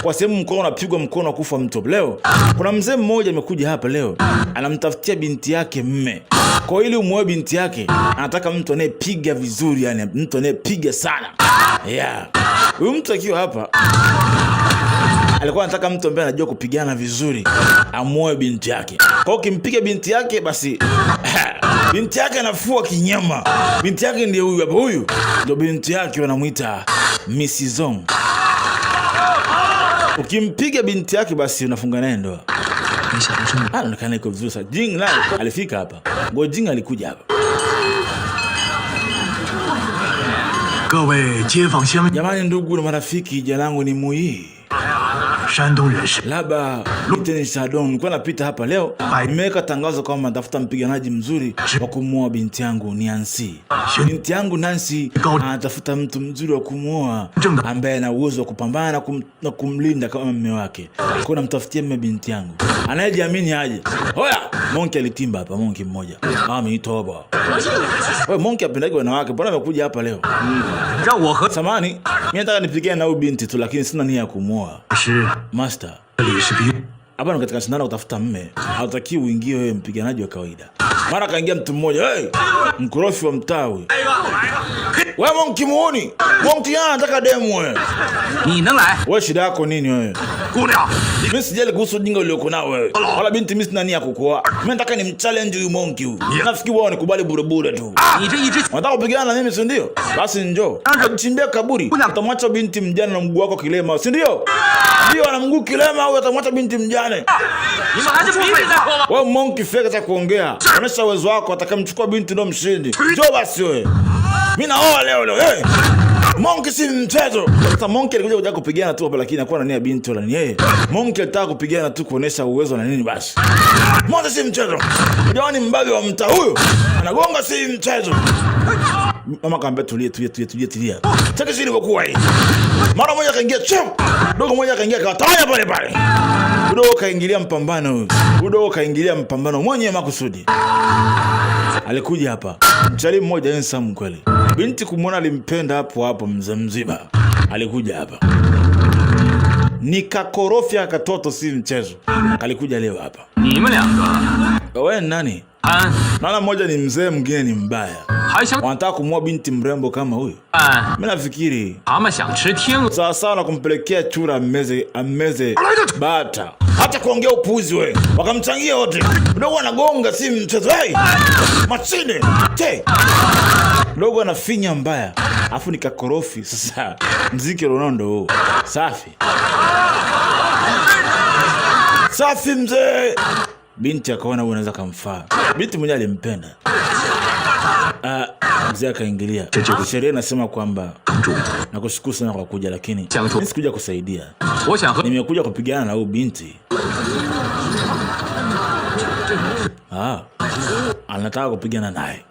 Kwa sehemu mkono unapigwa mkono kufa mtu. Leo kuna mzee mmoja amekuja hapa leo, anamtafutia binti yake mme. Kwa ili umuoe binti yake, anataka mtu anayepiga vizuri, yani mtu anayepiga sana. Yeah. Huyu mtu akiwa hapa alikuwa anataka mtu ambaye anajua kupigana vizuri amuoe binti yake. Kwa hiyo ukimpiga binti yake basi binti yake anafua kinyama. Binti yake ndiye huyu hapa, huyu ndio binti yake wanamuita Mrs. Zong. Ukimpiga binti yake basi unafunga naye ndoa. 没想到这么 Anaonekana iko vizuri sana. Jing naye alifika hapa. Go Jing alikuja hapa. 各位街坊乡 Jamani, ndugu na marafiki, jina langu ni Muyi. 山东人士， Labda Iten Shadon, nilikuwa napita hapa leo, nimeweka tangazo kwamba natafuta mpiganaji mzuri wa kumuoa binti yangu Nancy. Binti yangu Nancy anatafuta mtu mzuri wa kumuoa ambaye ana uwezo wa kupambana na kumlinda kama mume wake. Kwa hiyo namtafutia mume binti yangu anayejiamini aje. Hoya, Monki alitimba hapa, monki mmoja ameitoba. Wewe monki apendagi wanawake, mbona amekuja hapa leo? 让我和 Samani, mimi nataka nipigane na huyu binti tu, lakini sina nia ya kumuoa. 是 Master, 李世平， hapa ni katika shindano kutafuta mme, hautaki uingie wewe mpiganaji wa kawaida. Mara kaingia mtu mmoja, hey, mkorofi wa mtaa huyu. Wewe monki muoni? Monki yana anataka demu wewe. 你能来？ Wewe shida yako nini wewe? 姑娘， Mimi sijali kuhusu ujinga ulioko nao wewe. Wala binti mimi sina nia ya kukuoa. Mimi nataka ni mchallenge huyu monki huyu. Nafikiri wao nikubali bure bure tu. 你这一只 Unataka kupigana na mimi si ndio? Basi njoo. Chimbia kaburi. Utamwacha binti mjane na mguu wako kilema, si ndio? Ndio, ana mguu kilema au atamwacha binti mjane? 你们还是比比再说吧。 Wewe monkey fake za kuongea. Onyesha uwezo wako, atakayemchukua binti ndo mshindi. Njoo basi wewe. Mimi naoa leo leo. Hey! Monkey si mchezo. Sasa monkey alikuja kuja kupigana tu hapa, lakini hakuwa na nia binti wala ni yeye. Monkey alitaka kupigana tu kuonesha uwezo na nini basi. Monkey si mchezo. Jamani, mbabe wa mtaa huyu anagonga si mchezo. Mama kaambia tulie tulie tulie tulie tulia. Cheki siri ilivyokuwa hii. Mara moja kaingia chop. Dogo moja kaingia kawatawanya pale pale. Udogo kaingilia mpambano huyu. Udogo kaingilia mpambano mwenye makusudi. Alikuja hapa mchali mmoja handsome kweli. Binti kumwona alimpenda hapo hapo, mzee mzima. Alikuja hapa nikakorofya katoto, si mchezo. Alikuja leo hapa. 你们两个 Wewe ni nani? 安 Naona mmoja ni mzee, mwingine ni mbaya. 还想 Wanataka kumwoa binti mrembo kama huyu. 按 Mimi nafikiri 他们想吃天鹅， sawa sawa na kumpelekea chura ameze bata. Hata kuongea upuzi we, wakamchangia wote. Mdogo anagonga si mchezo. Hey! Machine te mdogo anafinya mbaya, afu nikakorofi. Sasa mziki Ronaldo huu safi safi mzee. Binti akaona huyu anaweza kamfaa. Binti mwenyewe alimpenda. Ah, mzee akaingilia. Sheria inasema kwamba 城主， nakushukuru sana kwa kuja, lakini Changu. mimi sikuja kusaidia, 我想和 nimekuja kupigana na huyu binti. Ah, anataka kupigana naye,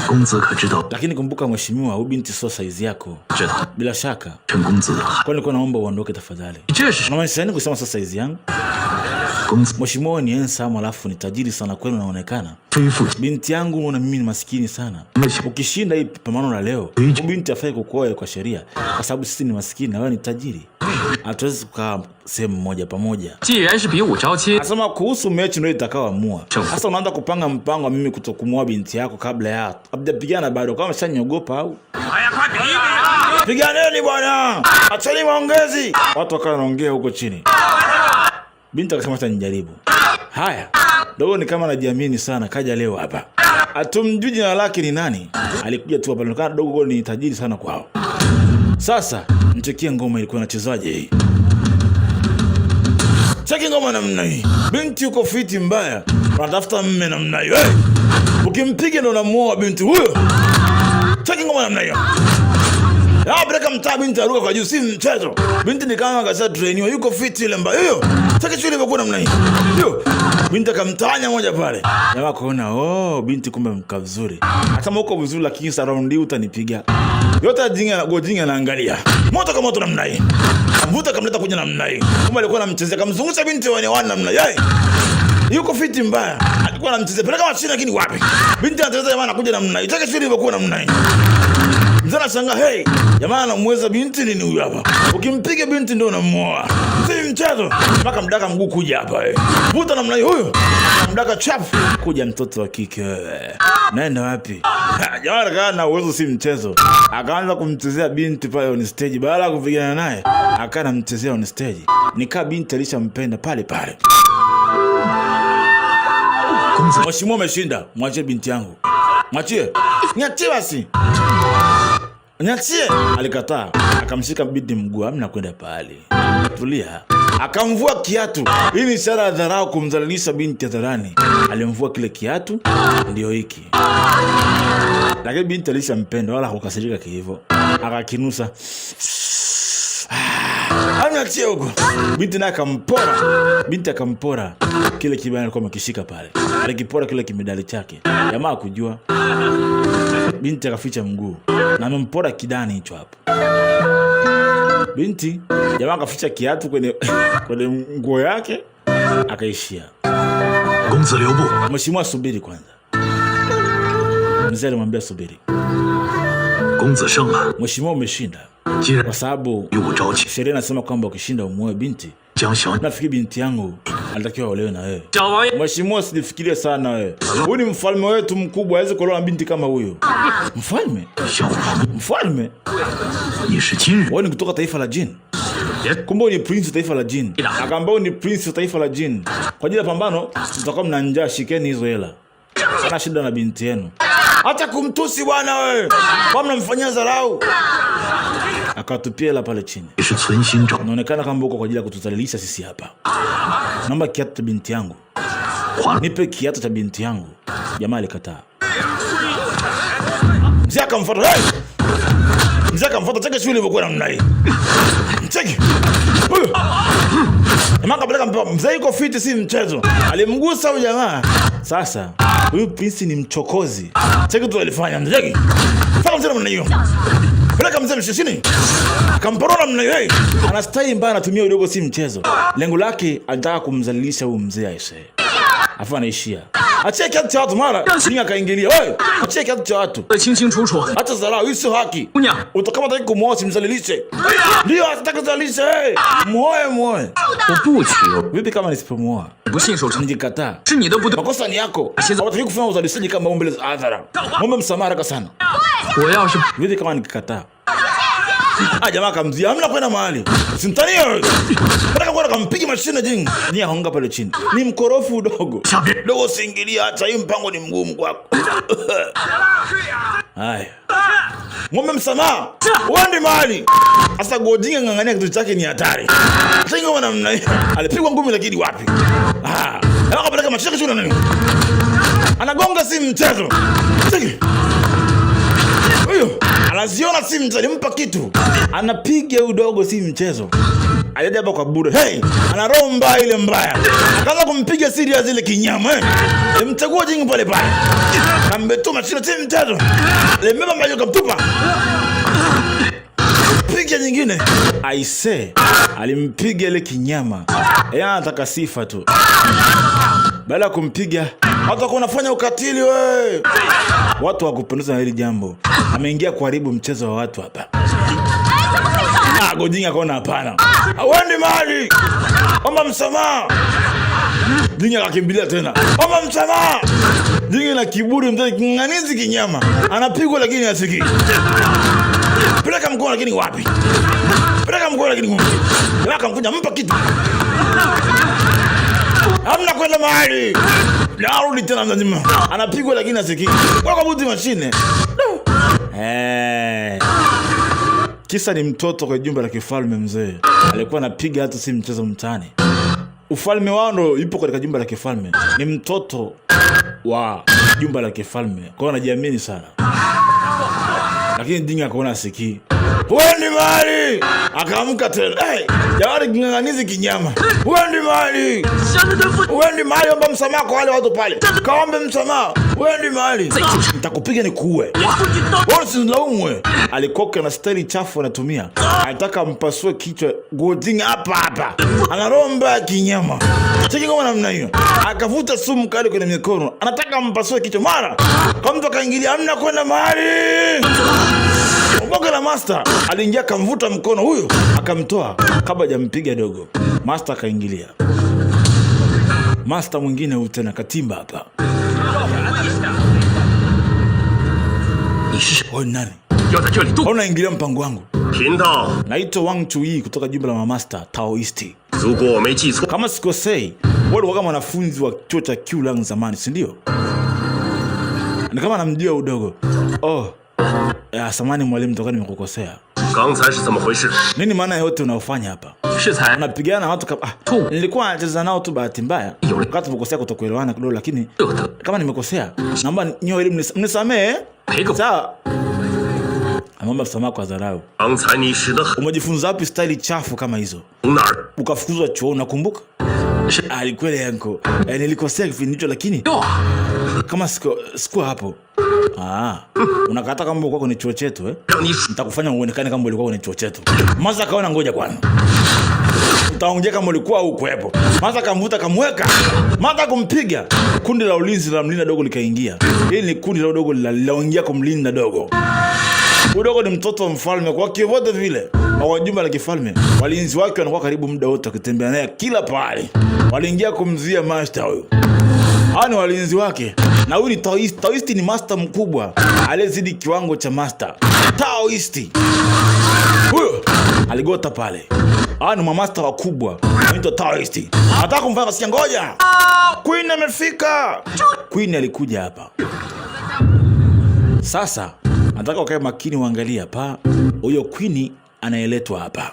公子可知道？ lakini kumbuka mheshimiwa, huyu binti sio saizi yako. 知道， Bila shaka, 陈公子还 kwa nilikuwa naomba uondoke tafadhali. 这是 Unamaanisha nini kusema sio saizi yangu? 公子 Mheshimiwa ni handsome, alafu ni tajiri sana kwenu, unaonekana. 非父 Binti yangu na mimi ni maskini sana. Ukishinda hii pambano la leo, huyu binti afai kukuoa kwa sheria, kwa sababu sisi ni maskini na wewe ni tajiri. Hatuwezi kukaa sehemu moja pamoja. 既然是比武招亲， Anasema kuhusu mechi ndio itakaoamua. Sasa unaanza kupanga mpango wa mimi kutokumwoa binti yako kabla ya hamjapigana bado, kama ameshaniogopa au piganeni bwana, acheni maongezi. Watu wakawa wanaongea huko chini. Binti akasema acha nijaribu. Haya, dogo ni kama anajiamini sana, kaja leo hapa. Hatumjui jina lake ni nani, alikuja tu hapa, inaonekana dogo ni tajiri sana kwao. Sasa mchekie ngoma ilikuwa inachezaje hii? Cheki ngoma namna hii, binti yuko fiti mbaya, anatafuta mme namna hiyo. Hey! Ukimpiga ndo unamuoa binti huyo. Cheki ngoma namna hiyo. Ah, peleka mtaa, binti aruka kwa juu, si mchezo. Binti ni kama kasha trainiwa, yuko fiti ile mbaya. Hiyo. Cheki shule ilivyokuwa namna hii. Hiyo. Binti akamtanya moja pale. Jamaa kaona, oh, binti kumbe mka vizuri. Hata uko vizuri lakini surround hii utanipiga. Yote ajinga na gojinga anaangalia. Moto kama moto namna hii. Mvuta kamleta kuja namna hii. Kumbe alikuwa anamchezea, kamzungusha binti wa wana namna hii. Hey! Yuko fiti mbaya. Alikuwa anamchezea peleka mashine lakini wapi? Binti anacheza jamaa anakuja namna hii. Cheki shule ilivyokuwa namna hii. Mzee Mzee anashangaa, hey, jamaa anamweza binti nini huyu hapa? Ukimpiga binti ndio unamuoa. Si mchezo. Mpaka mdaka mguu kuja hapa eh. Vuta namna hiyo huyu. Mdaka chafu kuja mtoto wa kike wewe. Naenda wapi? Jamaa akawa na uwezo si mchezo. Akaanza kumchezea binti pale on stage, badala ya kupigana naye, akawa anamchezea on stage. Nikaa binti alishampenda pale pale. 公子 Mheshimiwa umeshinda, mwachie binti yangu. Mwachie. Niachie basi. Niachie. Alikataa. Akamshika binti mguu, hamna kwenda pale. Tulia. Akamvua kiatu. Hii ni ishara ya dharau, kumdhalilisha binti hadharani. Alimvua kile kiatu, ndio hiki. Lakini binti alishampenda wala hakukasirika kihivyo. Akakinusa. Amnachie huko. Binti naye akampora. Binti akampora kile kibani alikuwa amekishika pale. Alikipora kile kimedali chake. Jamaa hakujua. Binti akaficha mguu na amempora kidani hicho hapo. Binti jamaa akaficha kiatu kwenye nguo yake akaishia. 公子留步， Mheshimiwa, subiri kwanza. Mzee alimwambia subiri. 公子胜了， Mheshimiwa, umeshinda 既然 kwa sababu 与我招亲， sheria inasema kwamba ukishinda umuoe binti. 将小 Nafikiri binti yangu alitakiwa aolewe na wewe. 小王爷， Mheshimiwa, usijifikirie sana wewe. Huyu ni mfalme wetu mkubwa, hawezi kuolewa na binti kama huyo. Mfalme? 小王， Mfalme? 你是金人， Wewe ni kutoka taifa la jini. Kumbe wewe ni prince wa taifa la jini. Akaambia wewe ni prince wa taifa la jini. Kwa ajili ya pambano mtakuwa mna njaa, shikeni hizo hela. Ana shida na binti yenu. Hata kumtusi bwana wewe. Kwa mnamfanyia dharau. Akatupia hela pale chini. 你是存心找 Inaonekana kama uko kwa ajili ya kutudhalilisha sisi hapa. Naomba kiatu cha binti yangu. 还 Nipe kiatu cha binti yangu. Jamaa alikataa. Mzee akamfuata. Hey! Mzee akamfuata, cheki shughuli ilivyokuwa namna hii. Cheki. Huyu. Jamaa akapeleka mpira. Mzee yuko fiti, si mchezo. Alimgusa huyu jamaa. Sasa huyu prince ni mchokozi. Cheki tu alifanya mzee. Cheki. Fanya mzee namna hiyo. Peleka mzee mshishini. Akamporona namna hiyo. Hey! Ana style mbaya, anatumia udogo, si mchezo. Lengo lake anataka kumdhalilisha huyu mzee aisee. Afu anaishia. Achie kiatu cha watu mara. Ninga akaingilia. Wewe, achie kiatu cha watu. 清清楚楚。 Acha dharau, hii sio haki. 姑娘， Utakama hataki kumuoa usimdhalilishe. Ndio, hataki kudhalilisha. Hey, muoe muoe. 我不娶， Vipi kama nisipomuoa? 不信守成， Nijikataa. 是你的不对。 Makosa ni yako. Hawataki kufanya udhalilishaji kama huu mbele za hadhara. Muombe msamaha haraka sana. 我要是 Vipi kama nikikataa? Ah, jamaa akamzia, hamna kwenda mahali. Simtanie wewe. Nataka kwenda kampiga mashine jingi. Ni ahonga pale chini. Ni mkorofu dogo. Dogo usiingilie, acha hii mpango ni mgumu kwako. Haya. Ng'ombe msamaha. Uende mahali. Sasa Godinga ng'ang'ania kitu chake ni hatari. Chenga namna hiyo. Alipigwa ngumi lakini wapi? Ah, akapeleka mashine shule nani? Anagonga si mchezo. Cheki. Huyu anaziona si mchezo, alimpa kitu. Anapiga udogo si mchezo. Aliaja hapa kwa bure. Hey, ana roho mbaya ile mbaya. Akaanza kumpiga serious ile kinyama eh. Alimchagua jingi pale pale. Kambetuma mashine si mchezo. Limebeba maji kamtupa. Piga nyingine. Aise, alimpiga ile kinyama. Yeye anataka sifa tu. Baada ya kumpiga, watu wako wanafanya ukatili we. Watu wakupendeza na hili jambo. Ameingia kuharibu mchezo wa watu hapa. Ah, Godinga akaona hapana. Hauendi mahali. Omba msamaha. Dinga akakimbilia tena. Omba msamaha. Dinga na kiburi mzee kinganizi kinyama. Anapigwa lakini hasikii. Peleka mkono lakini wapi? Peleka mkono lakini wapi? Jamaa akamkuja mpa kitu. Hamna kwenda mahali. Narudi tena mzima. Anapigwa lakini hasikii. Kwa kabuti mashine. Eh. Kisa ni mtoto kwa jumba la kifalme mzee. Alikuwa anapiga hata si mchezo mtaani. Ufalme wao ndo ipo katika jumba la kifalme. Ni mtoto wa jumba la kifalme. Kwa hiyo anajiamini sana. Lakini Dinga akaona asikii. Wewe mahali. Akaamka tena. Hey, jawari king'ang'anizi kinyama. Wewe mahali. Wewe mahali, omba msamaha kwa wale watu pale. Kaombe msamaha. Wewe mahali. Nitakupiga nikuue. Wewe usinilaumu wewe. Alikoka na staili chafu anatumia. Anataka mpasue kichwa Godinga hapa hapa. Ana roho mbaya kinyama. Cheki kama namna hiyo. Akavuta sumu kali kwenye mikono. Anataka mpasue kichwa mara. Kwa mtu akaingilia, hamna kwenda mahali. Mboga la master aliingia akamvuta mkono huyu akamtoa kabla hajampiga dogo. Master akaingilia. Master mwingine huyu tena katimba hapa. 你是谁？ Wewe ni nani? 要在这里动！ Unaingilia mpango wangu. 贫道， Naitwa Wang Chui kutoka jumba la Master Taoisti. 如果我没记错， Kama sikosei, wewe ulikuwa kama mwanafunzi wa chuo cha Q-Lang zamani, si ndio? Ni kama namjua udogo. Oh. Ya, samani mwalimu, toka nimekukosea. 刚才是怎么回事？ Nini maana ya yote unaofanya hapa? 适才 Unapigana na watu kama ah, Tu. nilikuwa nacheza nao tu bahati mbaya. Yule. Wakati tumekosea kutokuelewana kidogo, lakini 这的 kama nimekosea, naomba nyoe ili mnisamee. Pigo. Sawa. Ameomba msamaha kwa dharau. 刚才你使得狠 Umejifunza wapi staili chafu kama hizo? 从哪儿？ Ukafukuzwa chuo, unakumbuka? 是 Ah, ni kweli yanko. Eh, nilikosea kipindi hicho lakini 哟啊， kama sikuwa hapo. Ah, unakata kama ulikuwa kwenye chuo chetu eh? 让你输 Nitakufanya uonekane kama ulikuwa kwenye chuo chetu. Maza akaona ngoja kwanza. Utaongea kama ulikuwa hukuwepo. Maza akamvuta akamweka. Maza kumpiga. Kundi la ulinzi la mlinda dogo likaingia. Hili ni kundi la dogo linaingia kumlinda dogo. Udogo ni mtoto wa mfalme kwa kivote vile. Wa jumba la kifalme. Walinzi wake wanakuwa karibu muda wote wakitembea naye kila pahali. Waliingia kumzuia master huyu. Hawa ni walinzi wake. Na huyu ni Taoist. Taoist ni master mkubwa aliyezidi kiwango cha master. Taoist. Huyo aligota pale. Hawa ni mamasta wakubwa. Anaitwa Taoist. Anataka kumfanya kasikia ngoja. Queen amefika. Queen alikuja hapa. Sasa nataka ukae makini uangalie hapa. Huyo Queen anayeletwa hapa.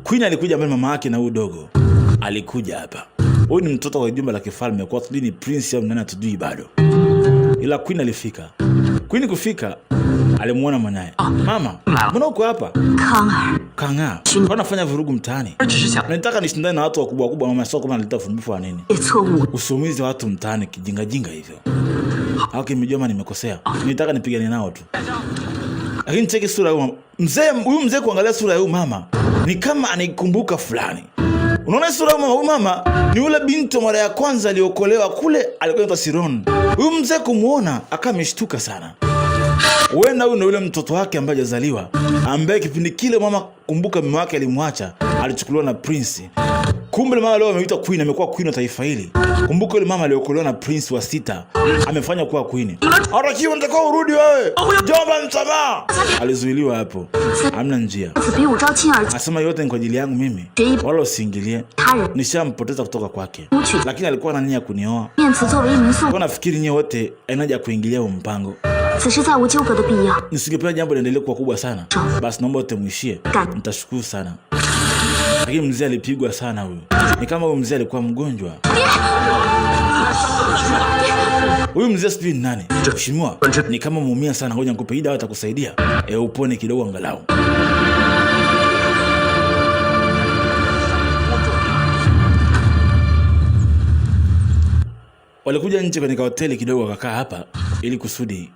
Queen alikuja mbele mama yake na huyu dogo. Alikuja hapa. Huyu ni mtoto wa jumba la kifalme, kwa tujui ni prince au nani hatujui bado. Ila Queen alifika. Queen kufika alimuona mwanaye. Mama, mbona uko hapa? 康儿， Kang'aa. Mbona unafanya vurugu mtaani? 只是想 Nataka nishindane na watu wakubwa wakubwa, mama sio kama naleta ufumbufu wa nini. 别错误， Usiumize watu mtaani kijingajinga hivyo. Okay, nimejua mama nimekosea. Nitaka nipigane nao tu. Lakini cheki sura ya huyu mama. Mzee, huyu mzee kuangalia sura ya huyu mama ni kama anaikumbuka fulani. Unaona sura ya huyu mama ni yule binti mara ya kwanza aliokolewa kule, alikuwa anaitwa Siron. Huyu mzee kumuona akawa ameshtuka sana. Huenda huyu ndio yule mtoto wake ambaye hajazaliwa, ambaye kipindi kile mama, kumbuka mume wake alimwacha, alichukuliwa na prince. Kumbe mama leo ameitwa queen, amekuwa queen wa taifa hili. Kumbuka yule mama aliokolewa na prince wa sita, amefanya kuwa queen. Hatakiwa unatakiwa urudi wewe. Jomba msamaha. Alizuiliwa hapo. Hamna njia. 此比武招亲而 Asema yote ni kwa ajili yangu mimi, wala usiingilie. 他人， Nishampoteza kutoka kwake, lakini alikuwa na nia ya kunioa. 念慈作为一名宋 Kwa，nafikiri nyie wote haina haja ya kuingilia huo mpango. 此事再无纠葛的必要。 Nisingependa jambo liendelee kuwa kubwa sana, basi naomba wote mwishie, nitashukuru sana. Lakini mzee alipigwa sana huyu, ni kama huyu mzee alikuwa mgonjwa. Huyu mzee sijui ni nani. Mheshimiwa, ni kama muumia sana, ngoja nikupe hii dawa itakusaidia. Upone kidogo angalau. Walikuja nje kwenye hoteli kidogo wakakaa hapa ili kusudi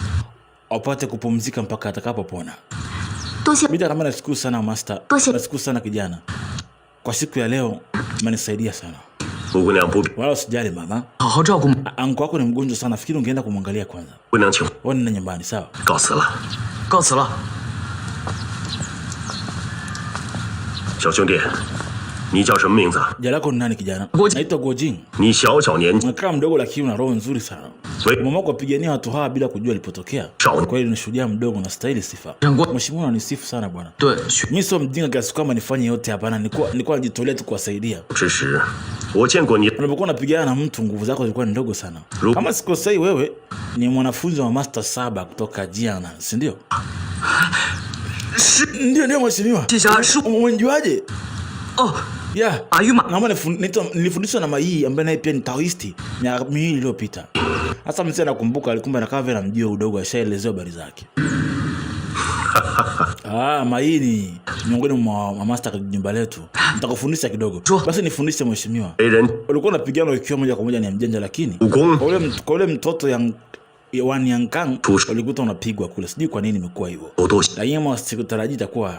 wapate kupumzika mpaka atakapopona. 多谢 Mimi kama nashukuru sana master, Tosha. nashukuru sana kijana. Kwa siku ya leo umenisaidia sana. 姑娘不比， Wala usijali mama. 好好照顾 Anko wako ni mgonjwa sana, fikiri ungeenda kumwangalia kwanza. 姑娘请 Wewe nenda nyumbani, sawa? 告辞了。 告辞了。 小兄弟，你叫什么名字？ Jina lako ni nani kijana? Goji. Naitwa Gojin. 你小小年纪， Unakaa mdogo lakini una roho nzuri sana. We- Mama wako apigania watu hawa bila kujua alipotokea. Sawa. Kwa hiyo ni shujaa mdogo na stahili sifa. Jangu- Mheshimiwa unanisifu sana bwana. 对，学 Mimi sio mjinga kiasi kwamba nifanye yote hapana, nilikuwa najitolea tu kuwasaidia. 之时，我见过你 Unapokuwa unapigana na mtu nguvu zako zilikuwa ni ndogo sana. Ru- Kama sikosei, wewe ni mwanafunzi wa master 7 kutoka Jiana, si ndio? Ndio, ndio mheshimiwa. 这下是 Umenijuaje? 哦， Yeah. Ayuma. Naomba nilifundishwa na Mai ambaye naye pia ni Taoisti miaka miwili iliyopita. Sasa mzee anakumbuka, alikumba anakaa vile anamjua udogo, ashaelezewa habari zake. Ah, Mai ni miongoni mwa master katika jumba letu. Nitakufundisha kidogo. Chua. Basi nifundishe mheshimiwa. 为人 Ulikuwa unapigana ukiwa moja kwa moja ni mjanja, lakini 武功 kwa ule mtoto Wan Yankang walikuta wanapigwa kule. Sijui kwa nini imekuwa hivyo. 我多 Lakini kama sikutarajia itakuwa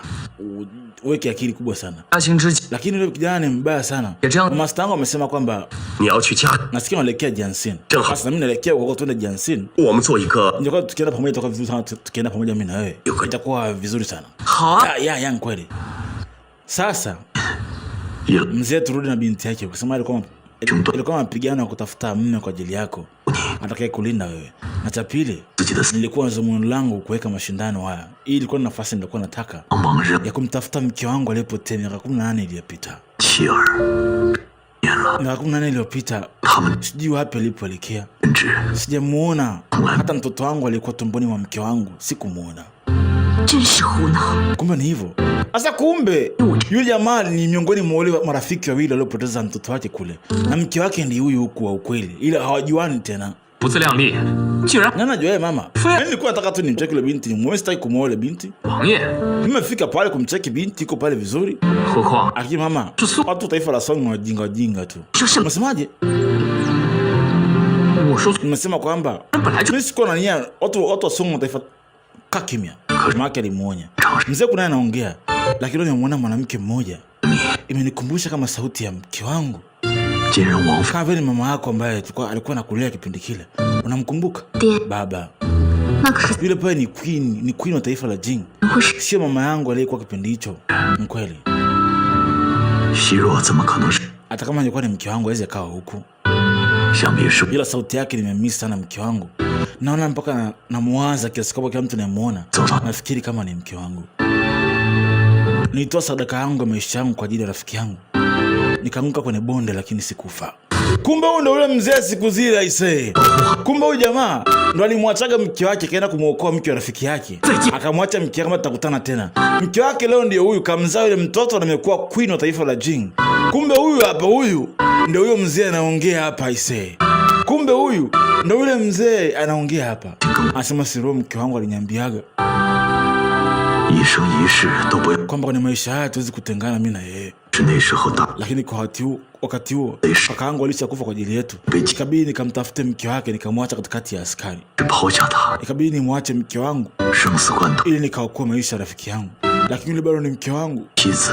uweke akili kubwa sana. 嘉兴之际， Lakini yule kijana ni mbaya sana. Kijana- Master wangu amesema kwamba 你要去家， nasikia unaelekea Jiangxin.正好 Sasa na mimi naelekea huko, twende Jiangxin. 我们做一个 Ingekuwa tukienda pamoja itakuwa vizuri sana, tukienda pamoja mimi na wewe. Itakuwa vizuri sana. 好啊， Ya, ya, ya, kweli. Sasa 也 mzee turudi na binti yake kusema ilikuwa mapigano ya kutafuta mume kwa ajili yako atakaye kulinda wewe, na cha pili 自己的死 nilikuwa dhumuni langu kuweka mashindano haya. Hii ilikuwa ni nafasi nilikuwa nataka 茫人 ya kumtafuta mke wangu aliyepotea miaka 18 iliyopita. 妻儿，年了， Miaka 18 iliyopita 他们 sijui wapi alipoelekea, 甚至 sijamuona hata mtoto wangu aliyekuwa tumboni mwa mke wangu sikumuona. 真是胡闹！ Kumbe ni hivyo. Sasa kumbe yule jamaa ni miongoni mwa wale marafiki wawili waliopoteza mtoto wake kule, na mke wake ndi huyu huku wa ukweli, ila hawajuani tena. 不自量力，竟然 Nani anajua yeye mama? Mimi nilikuwa nataka tu nimcheki yule binti, nimuoe, sitaki kumuoa yule binti. 王爷， Nimefika pale kumcheki binti, iko pale vizuri, 何况 lakini mama, watu taifa la Song ni wajinga wajinga tu. 说什么？ Unasemaje? 我说 Nimesema kwamba 本来就 mimi sikuwa na nia watu wa Song wa taifa. Kaa kimya. Mama yake alimuonya. Mzee kuna anaongea, lakini leo nimemuona mwanamke mmoja, imenikumbusha kama sauti ya mke wangu, 今人王妃 kama vile mama yako ambaye alikuwa anakulea kipindi kile. Unamkumbuka? 爹， Baba 那可是 yule pale ni queen, ni queen wa taifa la Jing, 会是 sio mama yangu aliyekuwa kipindi hicho. Ni kweli, 奚若怎么可能是？ hata kama angekuwa ni mke wangu hawezi akawa huku, 想必是 ila sauti yake nimemiss sana mke wangu. Naona mpaka namuwaza kiasi kwamba kila mtu namuona nafikiri kama ni mke wangu. Nilitoa sadaka yangu ya maisha yangu kwa ajili ya rafiki yangu, nikaanguka kwenye bonde lakini sikufa. Kumbe huyu ndo yule mzee siku zile aisee. Kumbe huyu jamaa ndo alimwachaga mke wake kaenda kumuokoa mke wa rafiki yake, akamwacha mke wake kama tutakutana tena. Mke wake leo ndio huyu kamzaa yule mtoto na amekuwa queen wa taifa la Jing. Kumbe huyu hapa, huyu ndio huyo mzee anaongea hapa aisee. Kumbe huyu ndo yule mzee anaongea hapa, anasema Siro, mke wangu aliniambiaga 一生一世都不要 kwamba kwenye maisha haya tuwezi kutengana mimi na yeye, 是那时候大 lakini kwa wakati huo kaka yangu alishakufa kwa ajili yetu, ikabidi nikamtafute mke wake, nikamwacha katikati ya askari, 是抛下他， ikabidi nimwache mke wangu 生死关头， ili nikaokoa maisha ya rafiki yangu, lakini yule bado ni mke wangu, 妻子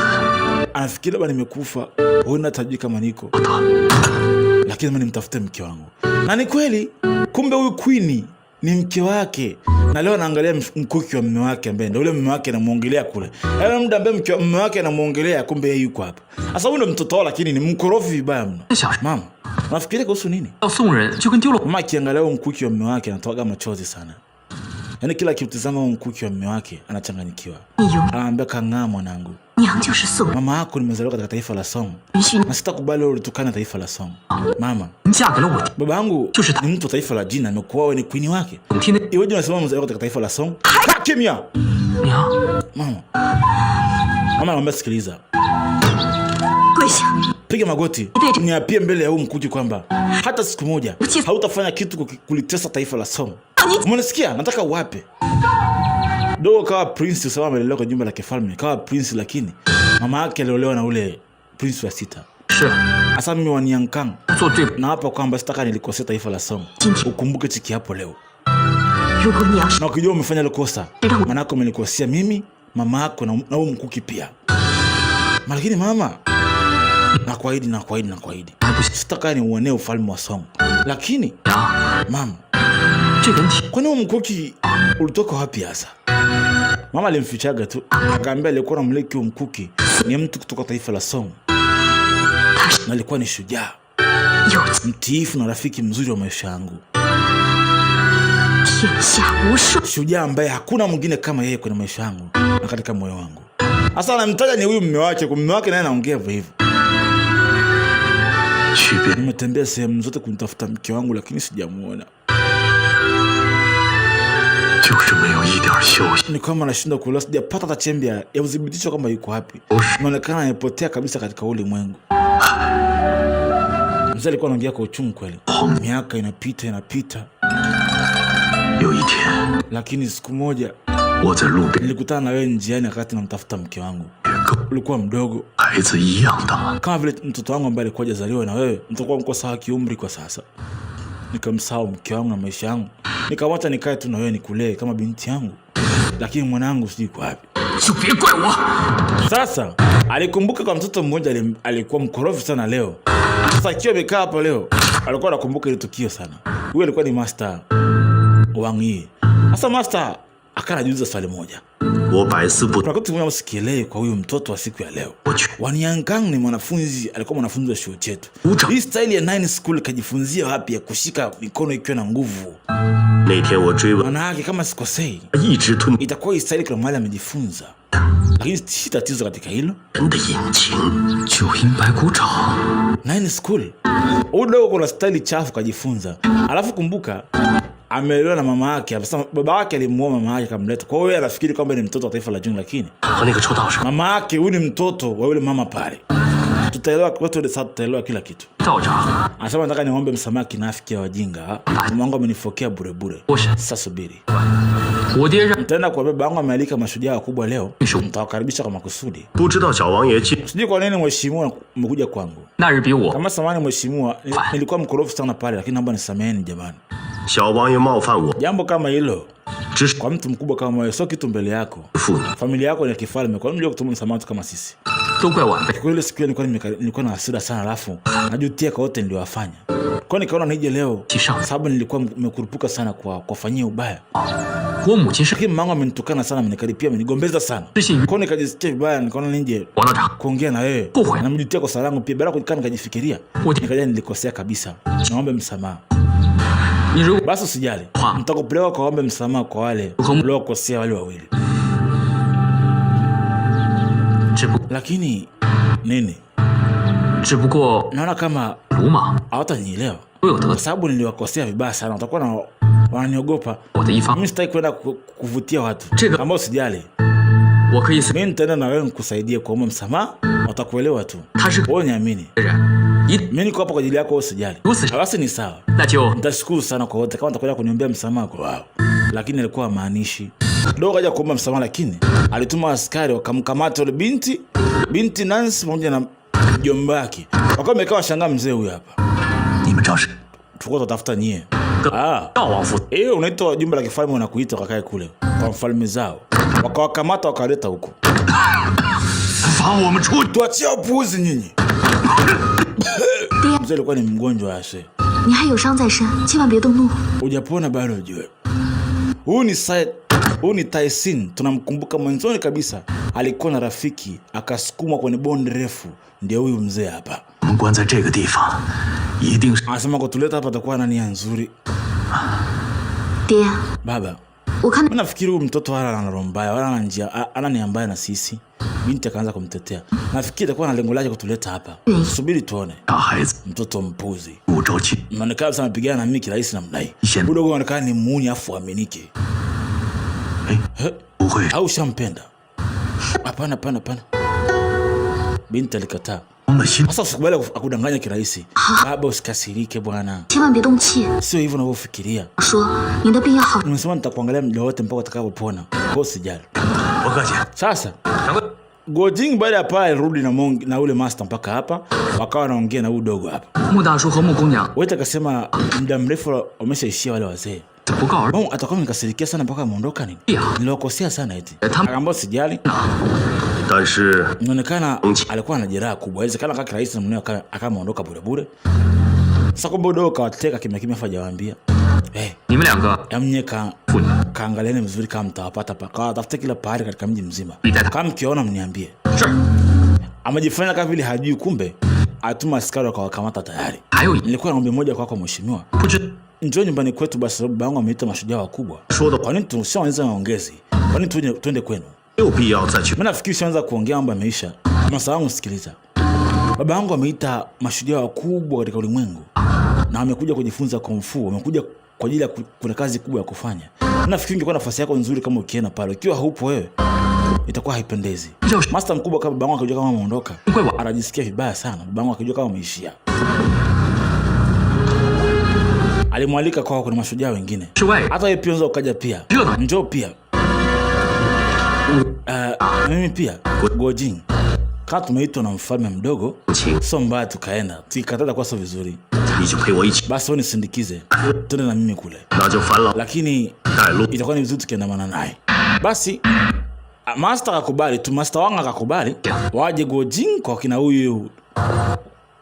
anafikiri labda nimekufa, huenda hatajui kama niko, 他 lakini lazima nimtafute mke wangu. Na ni kweli, kumbe huyu Queen ni mke wake, na leo anaangalia mkuki wa mume wake ambaye ndio yule mume wake anamuongelea kule. Yaani muda ambaye mume wake anamuongelea, kumbe yeye yuko hapa. Sasa huyu ndio mtoto wao, lakini ni mkorofi vibaya mno. 在想 Mama, unafikiria kuhusu nini? 要送人就跟丢了 Mama akiangalia huo mkuki wa mume wake anatoaga machozi sana. Yaani kila akitazama huo mkuki wa mume wake anachanganyikiwa. 你有 Anaambia, kang'aa mwanangu, 娘就是宋 mama yako nimezaliwa katika taifa la Song 允许你 na sitakubali wewe ulitukana taifa la Song. Mama, 你嫁给了我， baba yangu 就是他 ni mtu wa taifa la Jin, amekuwa wewe ni queen wake. 总听那 Iweje unasema mzaliwa katika taifa la Song? Kaa kimya. 娘， Mama. Mama anamwambia sikiliza. 跪下， Piga magoti, niapie mbele ya huu mkuki kwamba hata siku moja hautafanya kitu kulitesa taifa la Song. Umenisikia? Nataka uwape. Dogo kawa prince, sababu amelelewa kwa jumba la kifalme, kawa prince, lakini mama yake aliolewa na ule prince wa sita. 是 Hasa mimi wa Niankang 做对 na hapa kwamba sitaka nilikosea taifa la Song. Ukumbuke chiki hapo leo. 如果你要是 Na ukijua umefanya ile kosa, maana yako umenikosea mimi, mama yako na huyu mkuki pia. Lakini mama, nakuahidi, nakuahidi, nakuahidi. 还不行 Sitaka niuonee ufalme wa Song. Lakini 娘， mama, 这根铁 kwani huu mkuki ulitoka wapi hasa? Mama alimfichaga tu, akaambia aliyekuwa anamiliki huu mkuki ni mtu kutoka taifa la Song 他是 na alikuwa ni shujaa 有 mtiifu na rafiki mzuri wa maisha yangu, 天下无双， shujaa ambaye hakuna mwingine kama yeye kwenye maisha yangu na katika moyo wangu. Sasa anamtaja ni huyu mume wake, kwa mume wake naye anaongea hivyo hivyo. 区别 Nimetembea sehemu zote kumtafuta mke wangu lakini sijamuona. 就是没有一点消息。 Ni kama nashindwa kuelewa, sijapata hata chembe ya uthibitisho kwamba yuko wapi. Inaonekana amepotea kabisa katika ulimwengu. Mzee alikuwa anaongea kwa uchungu kweli. Miaka inapita inapita, 有一天， lakini siku moja 我在路边 nilikutana na wewe njiani wakati namtafuta mke wangu. 跟 Ulikuwa mdogo 孩子一样大， kama vile mtoto wangu ambaye alikuwa hajazaliwa na wewe, mtakuwa mko sawa kiumri kwa sasa. Nikamsahau mke wangu na maisha yangu, nikamwacha nikae tu na wewe nikulee kama binti yangu, lakini mwanangu sijui kwa wapi. 就别怪我。 Sasa alikumbuka kwa mtoto mmoja alikuwa mkorofi sana leo. Sasa akiwa amekaa hapa leo, alikuwa anakumbuka ile tukio sana. Huyu alikuwa ni Master Wang Yi. Sasa Master akawa anajiuliza swali moja. 我百思不 Kuna kitu kimoja usikielewi kwa huyu mtoto wa siku ya leo. 我去， Wan Yangang ni mwanafunzi, alikuwa mwanafunzi wa chuo chetu. Ucha. Hii style ya nine school kajifunzia wapi ya kushika mikono ikiwa na nguvu? 那天我追问， Maana yake kama sikosei, 一直吞 itakuwa hii style kuna mahali amejifunza. Lakini si tatizo katika hilo. 人的隐情。 九阴白骨爪， Nine school. Huyu dogo kuna staili chafu kajifunza. Alafu kumbuka ameelewa na mama yake. Sasa baba yake alimuoa mama yake akamleta. Kwa hiyo yeye anafikiri kwamba ni mtoto wa taifa la Jung, lakini 和那个臭道士 mama yake huyu ni mtoto wa yule mama pale. Tutaelewa wote sasa, tutaelewa kila kitu. 道长， Anasema nataka niombe msamaha kinafiki ya wajinga. Mama wangu amenifokea bure bure. Osha. Sasa subiri. 我爹让 Nitaenda kwa baba yangu amealika mashujaa wakubwa leo. Nitawakaribisha kwa makusudi. 不知道小王爷进 Sijui kwa nini mheshimiwa umekuja kwangu. 那日比我 Kama samani mheshimiwa, nilikuwa mkorofi sana pale, lakini naomba nisameheni jamani. 小王爷冒犯我， Jambo kama hilo 只是 kwa mtu mkubwa kama wewe sio kitu mbele yako. 负你。 Familia yako ni ya kifalme, kwa nini unajua kutumia msamaha watu kama sisi? 都怪晚辈。 Kwa ile siku ile nilikuwa na hasira sana, alafu najutia kwa wote niliowafanya. Kwa hiyo nikaona nije leo, Kisha. sababu nilikuwa nimekurupuka sana kwa kuwafanyia ubaya. 我母亲是 Lakini mamangu amenitukana sana, amenikaripia, amenigombeza sana. 是 Kwa hiyo nikajisikia vibaya, nikaona nije 王道长， kuongea na wewe. Kuhwe. Namjutia kosa langu pia. Baada ya kukaa nikajifikiria, Wote. nikaja nilikosea kabisa. Naomba msamaha. 你如果 Basi usijali, Ha. nitakupeleka kwa ombe msamaha kwa wale Ukamu- uliokosea wale wawili. 只不 Lakini nini, 只不过 naona kama 鲁莽 hawatanielewa 都有得 kwa sababu niliwakosea vibaya sana, watakuwa na wananiogopa. 我的一方， Mimi sitaki kwenda kuvutia watu. Chega. Ambao usijali, 我可以随 mimi nitaenda na wewe nikusaidie kuomba msamaha, watakuelewa tu. 他是个 Wewe niamini, 人，一 mimi niko hapa kwa ajili yako, wewe usijali. Usi- Basi ni sawa. 那就 Nitashukuru sana kwa wote kama nitakwenda kuniombea msamaha kwa wao, lakini alikuwa maanishi dogo kaja kuomba msamaha, lakini alituma askari wakamkamata yule binti binti Nancy pamoja na mjomba wake, wakawa wamekaa washangaa, mzee huyu hapa, 你们找谁？ tulikuwa tunatafuta nyie. Ah, 大王府 hiyo unaitwa jumba la kifalme, wanakuita wakakae kule kwa mfalme zao, wakawakamata wakaleta huko. 放我们出去！ Tuachie upuuzi nyinyi. Mzee alikuwa ni mgonjwa ase, 你还有伤在身，千万别动怒。 hujapona bado ujue. Huyu ni Said, huyu ni Tyson, tunamkumbuka mwanzoni kabisa, alikuwa na rafiki akasukumwa kwenye bonde refu, ndio huyu mzee hapa. 我们关在这个地方，一定是 Anasema kutuleta hapa atakuwa na nia nzuri. 爹， Baba, 我看 mimi nafikiri huyu mtoto wala ana roho mbaya wala ana njia, ana nia mbaya na sisi. Binti akaanza kumtetea, nafikiri atakuwa na lengo lake kutuleta hapa. Subiri tuone. 大孩子 Mtoto mpuzi 五周期。 Inaonekana sana amepigana na mimi kirahisi namna hii. Shem. Huyu dogo anaonekana ni muuni afu aminike. 哎，不会 Au shampenda? Hapana, hapana, hapana. Binti alikataa. 伤了心， Sasa usikubali akudanganya kirahisi. Baba, usikasirike bwana, 千万别动气。 sio hivyo unavyofikiria. 说你的病要好， Nimesema nitakuangalia muda wote mpaka utakapopona, kwa hiyo usijali. 不客气。 Sasa Gojing baada ya pale alirudi na Mongi, na ule master mpaka hapa, wakawa wanaongea na huyu dogo hapa. 穆大叔和穆姑娘 Wote akasema muda mrefu wameshaishia wale wazee. 不告而 Mungu atakuwa amenikasirikia sana mpaka ameondoka nini? Ya. Niliwakosea sana eti. Tam- Akaambia usijali. 但是 Inaonekana alikuwa na jeraha kubwa. Inawezekana kaka kirahisi na mwenyewe akawa ameondoka bure bure. Sasa kumbe dogo kawateka kimya kimya afa hajawaambia. Eh, 你们两个 amnye ka 妇女， kaangalieni vizuri kama mtawapata pa. Kawatafute kila pahali katika mji mzima. Nitata- Kama mkiona mniambie. 是 Amejifanya kama vile hajui, kumbe atuma askari wakawakamata tayari. 还有一 Nilikuwa na ombi moja kwako mheshimiwa. 不知 Njoo nyumbani kwetu basi, sababu baba yangu ameita mashujaa wakubwa. 说的 Kwa nini tusianze maongezi? Kwa nini tuende kwenu? 没有必要再去 Mimi nafikiri ushaanza kuongea mambo yameisha. Masa wangu sikiliza. Baba yangu ameita mashujaa wakubwa katika ulimwengu na wamekuja kujifunza kung fu, wamekuja kwa ajili ya kuna kazi kubwa ya kufanya. Mimi nafikiri ingekuwa nafasi yako nzuri kama ukienda pale. Ukiwa hupo wewe itakuwa haipendezi. Master mkubwa kama baba yangu akijua kama ameondoka, anajisikia vibaya sana. Baba yangu akijua kama ameishia. Alimwalika kwao, kuna mashujaa wengine. 是外人， Hata wewe pia unaweza ukaja pia. Ndio. Njoo pia. Mimi pia Gojin, kama tumeitwa na mfalme mdogo, 情。 sio mbaya tukaenda, tukikataza kwa sio vizuri. 你就陪我一起， Basi wewe nisindikize, twende na mimi kule, 那就烦劳 lakini 带路。 itakuwa ni vizuri tukiandamana naye. Basi master akakubali tu, master wangu akakubali waje Gojin kwa kina huyu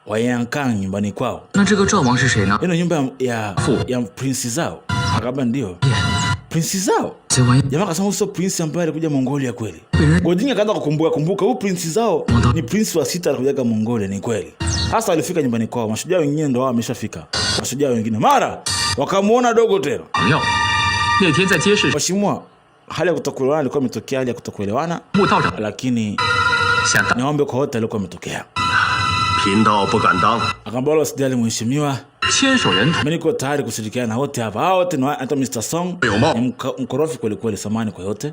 wa Yankang nyumbani kwao. 那这个赵王是谁呢？ Hiyo nyumba ya, Fu. ya prince zao. Akaambia ndio prince zao. 这玩意 Jamaa akasema huyu sio prince ambaye alikuja Mongolia kweli. Prince- Gojin akaanza kukumbuka kumbuka huyu prince zao ni prince wa sita alikujaga Mongolia, ni kweli. Sasa alifika nyumbani kwao, mashujaa wengine ndo wao wameshafika. Mashujaa wengine mara wakamuona dogo tena. 朋友，那天在街市， Mheshimiwa, hali ya kutokuelewana ilikuwa imetokea, hali ya kutokuelewana, 穆道长 lakini 想当 niombe kwa wote alikuwa ametokea. 贫道不敢当， Akaambia wala usijali mheshimiwa, 千手人头， mimi niko tayari kushirikiana na wote hapa. Hao wote ni hata Mr. Song ni mkorofi kweli kweli, samani kwa yote.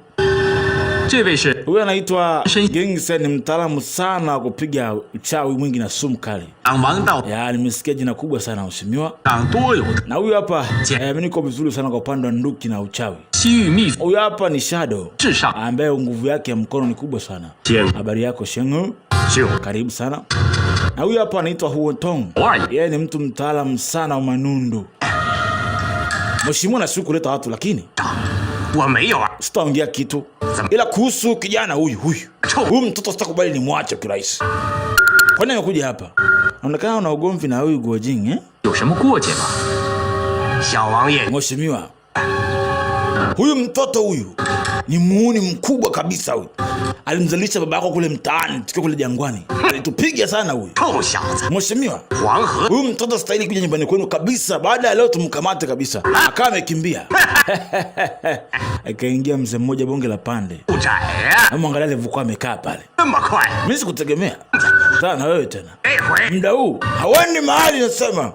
这位是 Huyu anaitwa Shen- Gengsen, ni mtaalamu sana wa kupiga uchawi mwingi na sumu kali. 俺王道 Ya, nimesikia jina kubwa sana mheshimiwa. 长多有 Na huyu hapa Je- mimi niko vizuri sana kwa upande wa nduki na uchawi. 西域密 Huyu hapa ni Shadow 至上， ambaye nguvu yake ya mkono ni kubwa sana. Shen. Habari yako Shengu? 就 Karibu sana. Na huyu hapa anaitwa Huo Tong. 偶尔 Yeye ni mtu mtaalamu sana wa manundu. Mheshimiwa na siku kuleta watu lakini 我没有啊， sitaongea kitu. Ila kuhusu kijana huyu huyu. Huyu mtoto sitakubali nimwache kirahisi. Kwa nini amekuja hapa? Naonekana una ugomvi na huyu Guojing eh? 有什么过节吗？ 小王爷 Mheshimiwa, huyu mtoto huyu ni muuni mkubwa kabisa huyu. Alimzalisha baba yako kule mtaani tukiwa kule jangwani. Alitupiga sana huyu. 臭小子， Mheshimiwa, 黄河 huyu mtoto stahili kuja nyumbani kwenu kabisa. Baada ya leo tumkamate kabisa. Akawa amekimbia. Akaingia mzee mmoja bonge la pande. 不窄呀、 Hebu angalia alivyokuwa amekaa pale. 这么快， Mimi sikutegemea. Tana na wewe tena. 这回 Muda huu hawendi mahali nasema.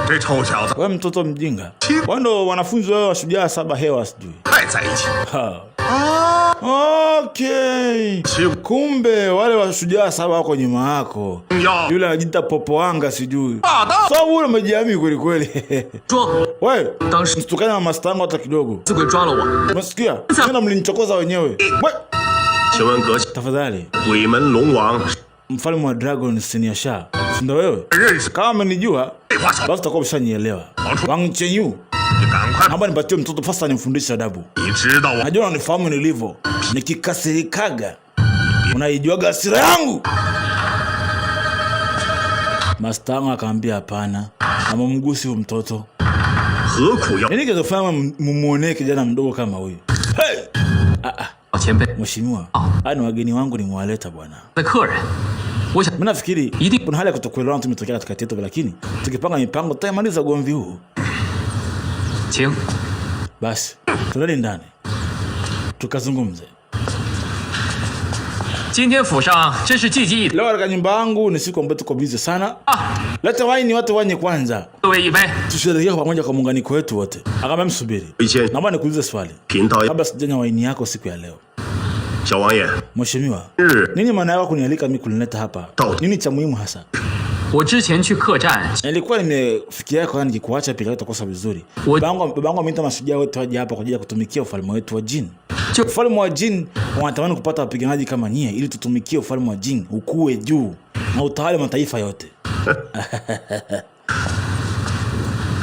这臭小子 Wewe mtoto mjinga. Wewe ndo wanafunzi wewe wa shujaa saba hewa sijui. 还在一起， Ha. Okay. Kumbe wale washujaa saba wako nyuma yako. Ya. Yule anajiita popoanga sijui. Sababu ule umejiamini kweli kweli. 说 Wewe, 当时 msitukane na masta wangu hata kidogo. 死鬼抓了我， Umesikia? Tena mlinichokoza wenyewe. We, 请问阁下， tafadhali, 鬼门龙王 mfalme wa Dragon Senior Sha. Si ndo wewe? 认识 Kama amenijua, 这话少， basi utakuwa umeshanielewa. Wang Chenyu, 你赶快， naomba nipatie mtoto fasta nimfundishe adabu. 你知道我 Najua unanifahamu nilivyo. Nikikasirikaga unaijuaga hasira yangu. Master wangu akaambia hapana, amamgusi huyu mtoto. 何苦要 Nini kinachofanya mumuonee kijana mdogo kama huyu? Hey! 老前辈 Mheshimiwa, haya ni wageni wangu nimewaleta bwana. 的客人，我想 Mimi nafikiri Idi- kuna hali ya kutokuelewana tu imetokea katikati yetu, lakini tukipanga mipango tutamaliza ugomvi huu. 请 Basi turudi ndani tukazungumze. 今天府上真是济济一 Leo katika nyumba yangu ni siku ambayo tuko busy sana. 啊， Leta waini watu wanye kwanza, 各位一杯。 tusherehekee kwa pamoja kwa muunganiko wetu wote. Akamwambia msubiri, 一见 naomba nikuulize swali 贫道 kabla sijanywa waini yako siku ya leo. 小王爷， Mheshimiwa, 日 nini maana yako kunialika mimi kunileta hapa? Tau. Nini cha muhimu hasa? 我之前去客栈， Nilikuwa nimefikiria kwa nikikuacha peke yako utakosa vizuri. Babangu ameita mashujaa wote waje hapa kwa ajili ya kutumikia ufalme wetu wa Jin. 就 Ufalme wa Jin wanatamani kupata wapiganaji kama nyie ili tutumikie ufalme wa Jin ukue juu na utawale mataifa yote.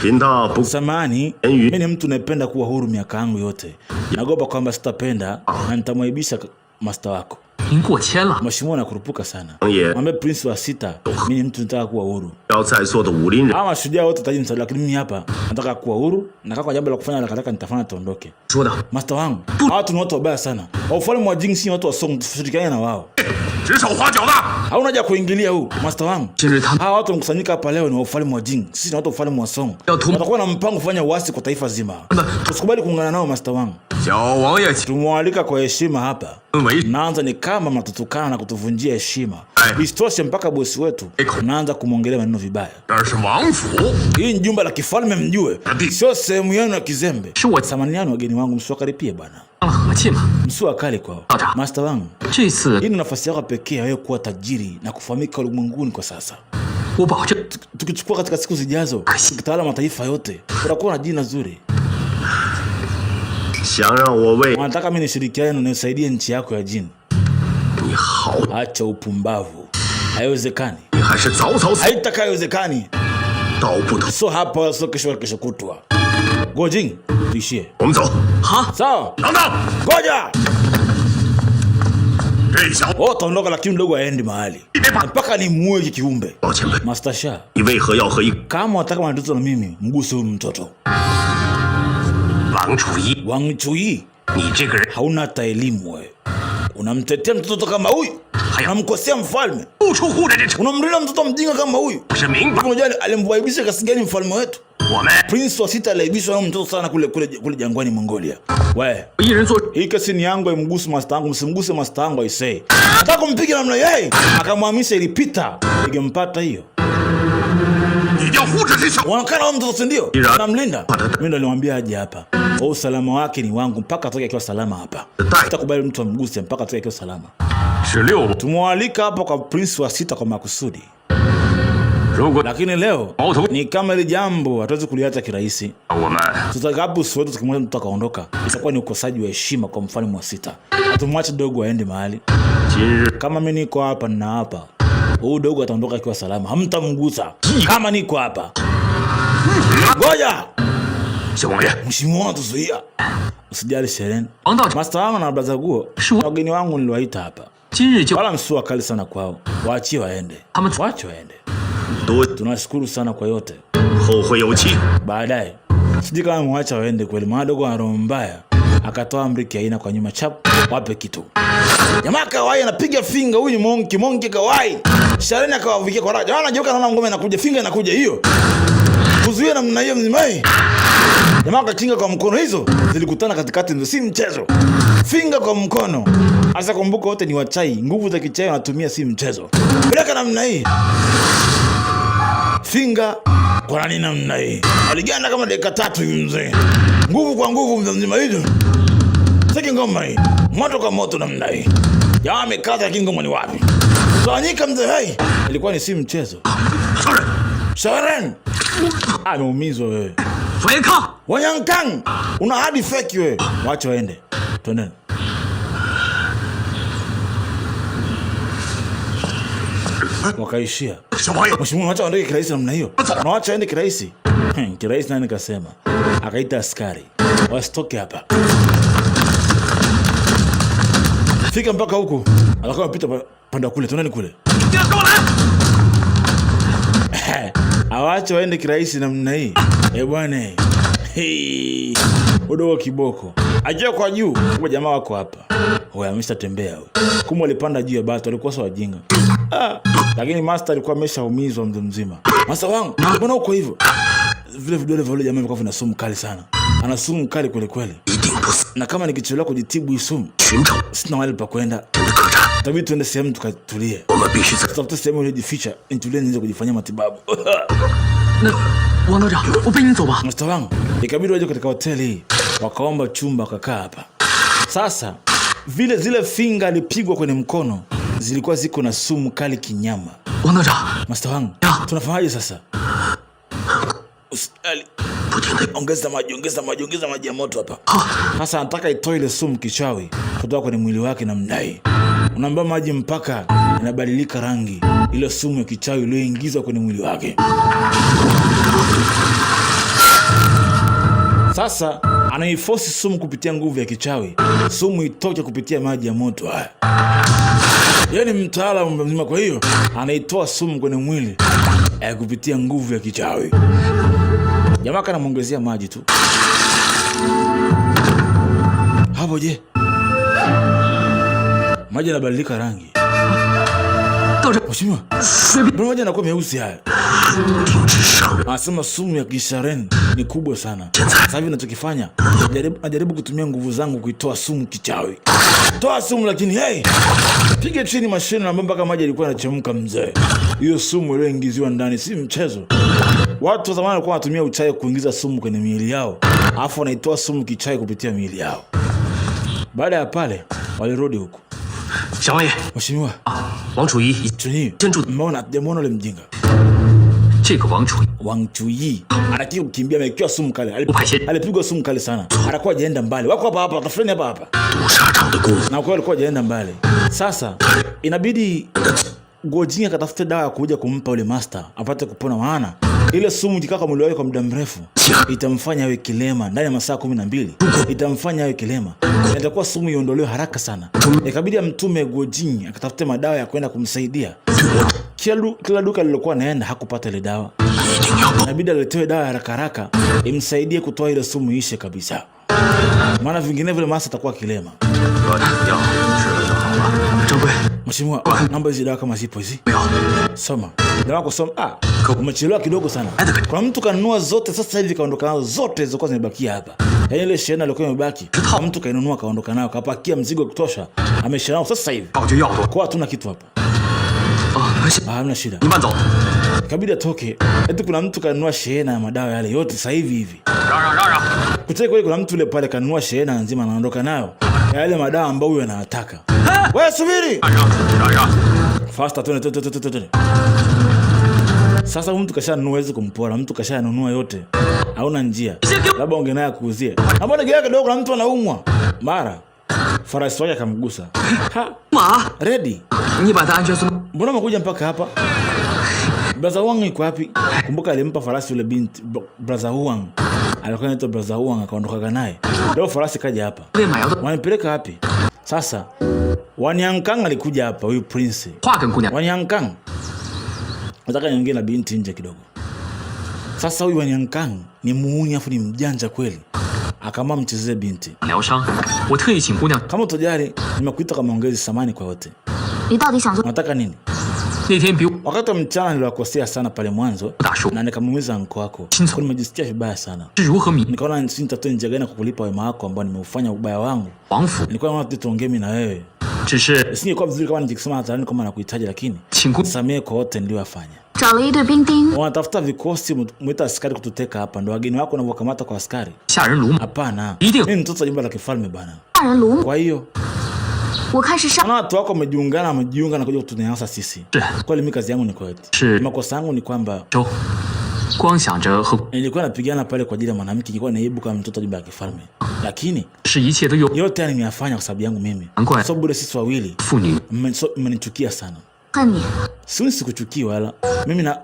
贫道不 Samahani, Enyi. mimi ni mtu napenda kuwa huru miaka yangu yote. Nagopa kwamba sitapenda na nitamwaibisha master wako. 您过谦了。 Mheshimiwa nakurupuka sana. Ye. Mwambie Prince wa sita, mimi ni mtu nataka kuwa huru. 要在座的武林人 Hawa mashujaa wote taji msaada, lakini mimi hapa nataka kuwa huru na kama kuna jambo la kufanya haraka haraka nitafanya tuondoke. 说的 Master wangu, hawa watu ni watu wabaya sana. Wa ufalme wa Jing si watu wa Song, tushirikiane na wao. 指手画脚的。 Hauna haja kuingilia huu master wangu. 今日他们 Hawa watu wamekusanyika hapa leo ni wa ufalme wa Jing, sisi ni watu wa ufalme wa Song. Ya, tum- Watakuwa na mpango kufanya uasi kwa taifa zima. Tusikubali kuungana nao master wangu. 小王爷，请 Tumewaalika kwa heshima hapa. 为 Mnaanza ni kama mnatutukana na kutuvunjia heshima. Ai. Isitoshe mpaka bosi wetu Eko. mnaanza kumwongelea maneno vibaya. 这是王府， Hii ni jumba la kifalme mjue, Ati. sio sehemu yenu ya kizembe. Sure. Samani yenu wageni wangu, msiwakaripie bwana, 伤了和气嘛。 msiwakali kwao. Ata. Master wangu, 这次 hii ni nafasi yako pekee ya wewe kuwa tajiri na kufahamika ulimwenguni kwa sasa. 我保证， Tukichukua katika siku zijazo, tukitawala mataifa yote, utakuwa na jina zuri. 想让我为 Wanataka mimi nishirikiane na nisaidie nchi yako ya jini. 你好， Acha upumbavu, haiwezekani, 你还是早早死。 haitakayowezekani. 刀不头， So hapa sio kesho, kesho kutwa. Gojing, tuishie. 我们走。 Sawa, 等等， ngoja 这小 wewe utaondoka, lakini mdogo aendi mahali mpaka nimuue hiki kiumbe. 老前辈， Master Sha, 你为何要和一 kama wataka matatizo na mimi, mguse huyu mtoto 王楚一？ Wang Chuyi. 你这个人 Hauna hata elimu wewe, unamtetea mtoto kama huyu, unamkosea mfalme, 处处护着这城 unamlinda mtoto mjinga kama huyu. 是明白。 Unajua alimwaibisha kiasi gani mfalme wetu? 我们 Prince wa sita aliaibishwa na mtoto sana kule kule kule jangwani Mongolia. We, 一人做 hii kesi ni yangu, haimgusi master wangu, msimguse master wangu aisee. Nataka kumpiga namna yeye, akamhamisha ilipita, ingempata hiyo. 你要护着这小， Wanakaa na mtoto si ndio? Namlinda. Mimi ndo nilimwambia aje hapa. Kwa usalama wake ni wangu mpaka atoke akiwa salama hapa. Sitakubali mtu amguse mpaka atoke akiwa salama. 十六步， Tumewalika hapa kwa Prince wa sita kwa makusudi. 如果 Lakini leo ni kama ile jambo hatuwezi kuliacha kirahisi. 我们 Tutakapo uso wetu tukimwacha mtu akaondoka, itakuwa ni ukosaji wa heshima kwa mfalme wa sita. Hatumwache dogo aende mahali. 今日 Kama mimi niko hapa na hapa, huyu dogo ataondoka akiwa salama, hamtamgusa kama niko hapa. Ngoja 小王爷， mheshimiwa anatuzuia. Usijali Sheren, 王道长 master wangu na braza guo, Sure. wageni wangu niliwaita hapa, 今日就 wala msiwa kali sana kwao, waachie waende, Ama- wache waende. 多 Tunashukuru sana kwa yote. 后会有期。 Baadaye sijui kama mwacha waende kweli, maana dogo ana roho mbaya, akatoa amri kiaina kwa nyuma, chap, wape kitu. Jamaa kawai anapiga finga, huyu ni monki, monki kawai. Shareni akawavikia kwa raha. Jamaa anageuka anaona ngoma inakuja, finga inakuja hiyo. Kuzuia namna hiyo mzimai. Jamaa akachinga kwa mkono, hizo zilikutana katikati, ndio si mchezo. Finga kwa mkono. Sasa kumbuka wote ni wachai, nguvu za kichai wanatumia si mchezo. Peleka namna hii. Finga kwa nani namna hii? Aliganda kama dakika tatu hivi mzee. Nguvu kwa nguvu mzee mzima hizo. Siki ngoma hii. Moto kwa moto namna hii. Jamaa amekaza lakini ngoma ni wapi? Tawanyika mzee hai. Ilikuwa ni si mchezo. 商人， Sharon. Ameumizwa wewe. 反抗！ Wanyankang, una hadi feki wewe. Wacha waende. Twendeni. Wakaishia. 小王爷， Mheshimiwa, unawacha waondoke kirahisi namna hiyo? Unawacha waende kirahisi? Kirahisi nani kasema? Akaita askari. Wasitoke hapa. Fika mpaka huku. Alikuwa amepita panda kule, twendeni kule. 你给我来！ Awache waende kirahisi namna hii. Eh bwana. Hey. Udogo kiboko. Ajia kwa juu, kwa jamaa wako hapa. Oya, ameshatembea huyo. Kumbe walipanda juu ya bati, walikuwa sawa wajinga. Ah, lakini master alikuwa ameshaumizwa mtu mzima. Master wangu, mbona uko hivyo? Vile vidole vya yule jamaa vilikuwa vina sumu kali sana. Ana sumu kali kweli kweli. 一定不死。 Na kama nikichelewa kujitibu hii sumu, 寻找 sina mahali pa kwenda. 真的客栈， Itabidi tuende sehemu tukatulie. 我们必须在 Tutafute sehemu iliyojificha, nitulie niweze kujifanyia matibabu. 那王道长，我背你走吧。 Masta wangu ikabidi waje katika hoteli hii, wakaomba chumba, wakakaa hapa. Sasa vile zile finga alipigwa kwenye mkono zilikuwa ziko na sumu kali kinyama. 王道长， Masta wangu, tunafanyaje sasa? Usijali, 不停的 ongeza maji, ongeza maji, ongeza maji ya moto hapa. Sasa anataka itoe ile sumu kichawi kutoka kwenye mwili wake namna hii. Unaambia maji mpaka inabadilika rangi, ile sumu ya kichawi iliyoingizwa kwenye mwili wake. Sasa anaifosi sumu kupitia nguvu ya kichawi, sumu itoke kupitia maji ya moto haya. Yeye ni mtaalamu mzima, kwa hiyo anaitoa sumu kwenye mwili kupitia nguvu ya kichawi. Jamaa kanamwongezea maji tu hapo. Je, maji yanabadilika rangi? 道长， Mheshimiwa, 水 mbona maji yanakuwa meusi haya? 定之上， Anasema sumu ya kisharen ni kubwa sana. Sasa hivi nachokifanya najaribu kutumia nguvu zangu kuitoa sumu kichawi. Toa sumu lakini hey, piga chini mashine ambayo mpaka maji yalikuwa yanachemka mzee. Hiyo sumu iliyoingiziwa ndani si mchezo. Watu wa zamani walikuwa wanatumia uchawi kuingiza sumu kwenye miili yao, alafu wanaitoa sumu kichawi kupitia miili yao. Baada ya pale walirudi huku. 小王爷， Mheshimiwa 王楚一 Chunyi, 真住 mmeona jamuona ule mjinga 这个王楚 Wang Chuyi anataka kukimbia, amewekewa sumu kali, Upashe. alipigwa sumu kali sana, anakuwa hajaenda mbali, wako hapa hapa, tafuteni hapa hapa, 毒杀场的功夫， na kwa alikuwa hajaenda mbali. Sasa inabidi Guo Jing akatafute dawa ya kuja kumpa yule master apate kupona, maana Ile sumu ikikaa kwa mwili wake kwa muda mrefu itamfanya awe kilema ndani ya masaa 12, itamfanya awe kilema. Itakuwa sumu iondolewe haraka sana. Ikabidi amtume Guo Jing akatafute madawa ya kwenda kumsaidia. Kila duka lilokuwa anaenda hakupata ile dawa. Inabidi aletewe dawa ya haraka haraka imsaidie kutoa ile sumu ishe kabisa, maana vinginevyo masa atakuwa kilema. 说药吃了就好了。 掌柜， Mheshimiwa, naomba hizi dawa kama zipo hizi. 没有， Soma. Dawa kusoma. Ah, umechelewa kidogo sana. Kuna mtu kanunua zote sasa hivi kaondoka nazo zote zilizokuwa zimebakia hapa. Yaani ile shehena ilikuwa imebaki. Kuna mtu kainunua kaondoka nayo, kapakia mzigo wa kutosha. Amesha nao sasa hivi. 药就药多， Kwa hatuna kitu hapa. 啊，行， Ah, hamna shida. 你慢走。 Ikabidi atoke. Eti kuna mtu kanunua shehena ya madawa yale yote sasa hivi hivi. 让让让让， Kucheki kweli kuna mtu yule pale kanunua shehena nzima anaondoka nayo. Ya yale madawa ambayo huyu anayataka. Wewe subiri. 让让让。 Faster, twende twende twende twende. Sasa huyu mtu kashanunua, huwezi kumpora. Mtu kashanunua yote, hauna njia, labda unge naye akuuzie. Ambona gea kidogo, na mtu anaumwa. Mara farasi wake akamgusa. Ha, 马， ready, 你把他安全送。 mbona umekuja mpaka hapa? Brother Huang yuko wapi? Kumbuka alimpa farasi yule binti Brother Huang, alikuwa anaitwa Brother Huang, akaondoka naye. Leo farasi kaja hapa, 为买药的 wanipeleka wapi sasa? Wanyankang alikuja hapa, huyu prince 话跟姑娘， Wanyankang, nataka niongee na binti nje kidogo. Sasa huyu Wanyankang ni muuni afu ni mjanja kweli, akaamua mchezee binti. 疗伤，我特意请姑娘 Kama utojali, nimekuita kwa maongezi, samani kwa yote. 你到底想做？ Unataka nini? 那天比我 Wakati wa mchana niliwakosea sana pale mwanzo 打输 na nikamuumiza anko wako, Chinzo. kwa nimejisikia vibaya sana. 是如何迷 Nikaona si nitatoa njia gani ya kukulipa wema wako ambao nimeufanya ubaya wangu. 王府， Nilikuwa naona tu tuongee mimi na wewe, 只是 isingekuwa vizuri kama nikisema hadharani kwamba nakuhitaji, lakini 请姑 samehe kwa wote niliyoyafanya. 找了一队兵丁， Wanatafuta vikosi, mwita askari kututeka hapa, ndo wageni wako wanavyokamata kwa askari? 下人鲁莽， Hapana, Ndio. mimi ni mtoto wa jumba la kifalme bana. 大人鲁， Kwa hiyo 我看是上 naona watu wako wamejiungana, wamejiunga na kuja kutunyanyasa sisi. 是 Kweli mimi kazi yangu ni kweli, Shi. makosa yangu ni kwamba 周，光想着和 nilikuwa napigana pale kwa ajili ya mwanamke, nilikuwa naibu kama mtoto wa jumba la kifalme, lakini 是一切都有 yote haya nimeyafanya kwa sababu yangu mimi, 难怪 sababu bure sisi wawili 妇女 mmenichukia sana. 恨你， Siwezi sikuchukia wala mimi na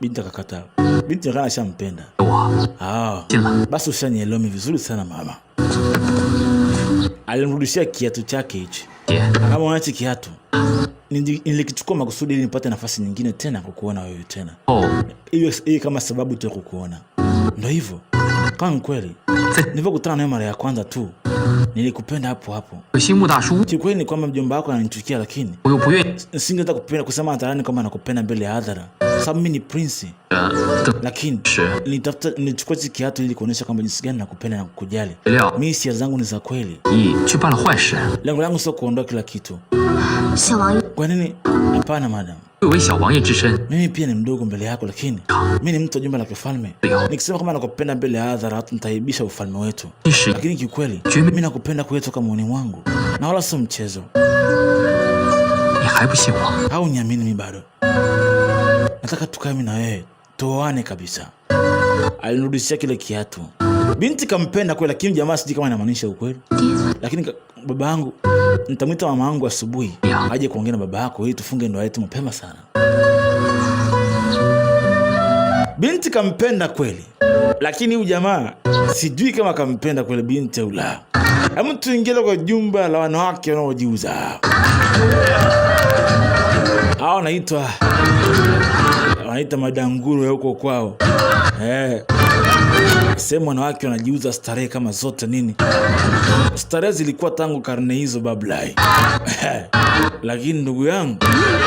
binti akakataa. Binti akawa ashampenda. 我 Ah, 进了， basi ushanielewa mimi vizuri sana mama. Alimrudishia kiatu chake hichi. 姐， Kama unachi kiatu nilikichukua makusudi ili nipate nafasi nyingine tena kukuona wewe tena. 哦， Hiyo hii kama sababu tu ya kukuona. Ndio hivyo. Kama ni kweli, 在 nilipokutana nawe mara ya kwanza tu nilikupenda hapo hapo. 新木大叔， Kiukweli ni kwamba mjomba wako ananichukia, lakini 我又不愿意， nisingeweza kupenda kusema hadharani kwamba nakupenda mbele ya hadhara, sababu mimi ni prince. 等 Lakini 是 nilitafuta nilichukua hichi kiatu ili kuonyesha kwamba jinsi gani nakupenda na kukujali. 料 Mimi hisia zangu ni za kweli, 你却办了坏事， lengo langu sio kuondoa kila kitu. 小王爷， Kwa nini? Hapana madam, 贵为小王爷之身， mimi pia ni mdogo mbele yako, lakini mimi ni mtu wa jumba la kifalme. Nikisema kama nakupenda mbele ya hadhara, watu nitaibisha ufalme wetu, 一时 lakini kiukweli Jimmy. mimi nakupenda kweli toka moyoni mwangu, na wala sio mchezo. 你还不信我？ Au niamini mimi bado? Nataka tukae mimi na wewe tuoane kabisa. Alinirudishia kile kiatu. Binti kampenda kweli, lakini jamaa sijui kama anamaanisha ukweli. 爹， Lakini baba yangu, nitamwita mama yangu asubuhi Ya. aje kuongea na baba yako ili tufunge ndoa yetu mapema sana. Binti kampenda kweli, lakini huyu jamaa sijui kama kampenda kweli binti au la. Hebu tuingie kwa jumba la wanawake wanaojiuza. Hao wanaita madanguro ya huko kwao. Eh. Sehemu wanawake wanajiuza starehe kama zote nini. Starehe zilikuwa tangu karne hizo bablai. Lakini ndugu yangu,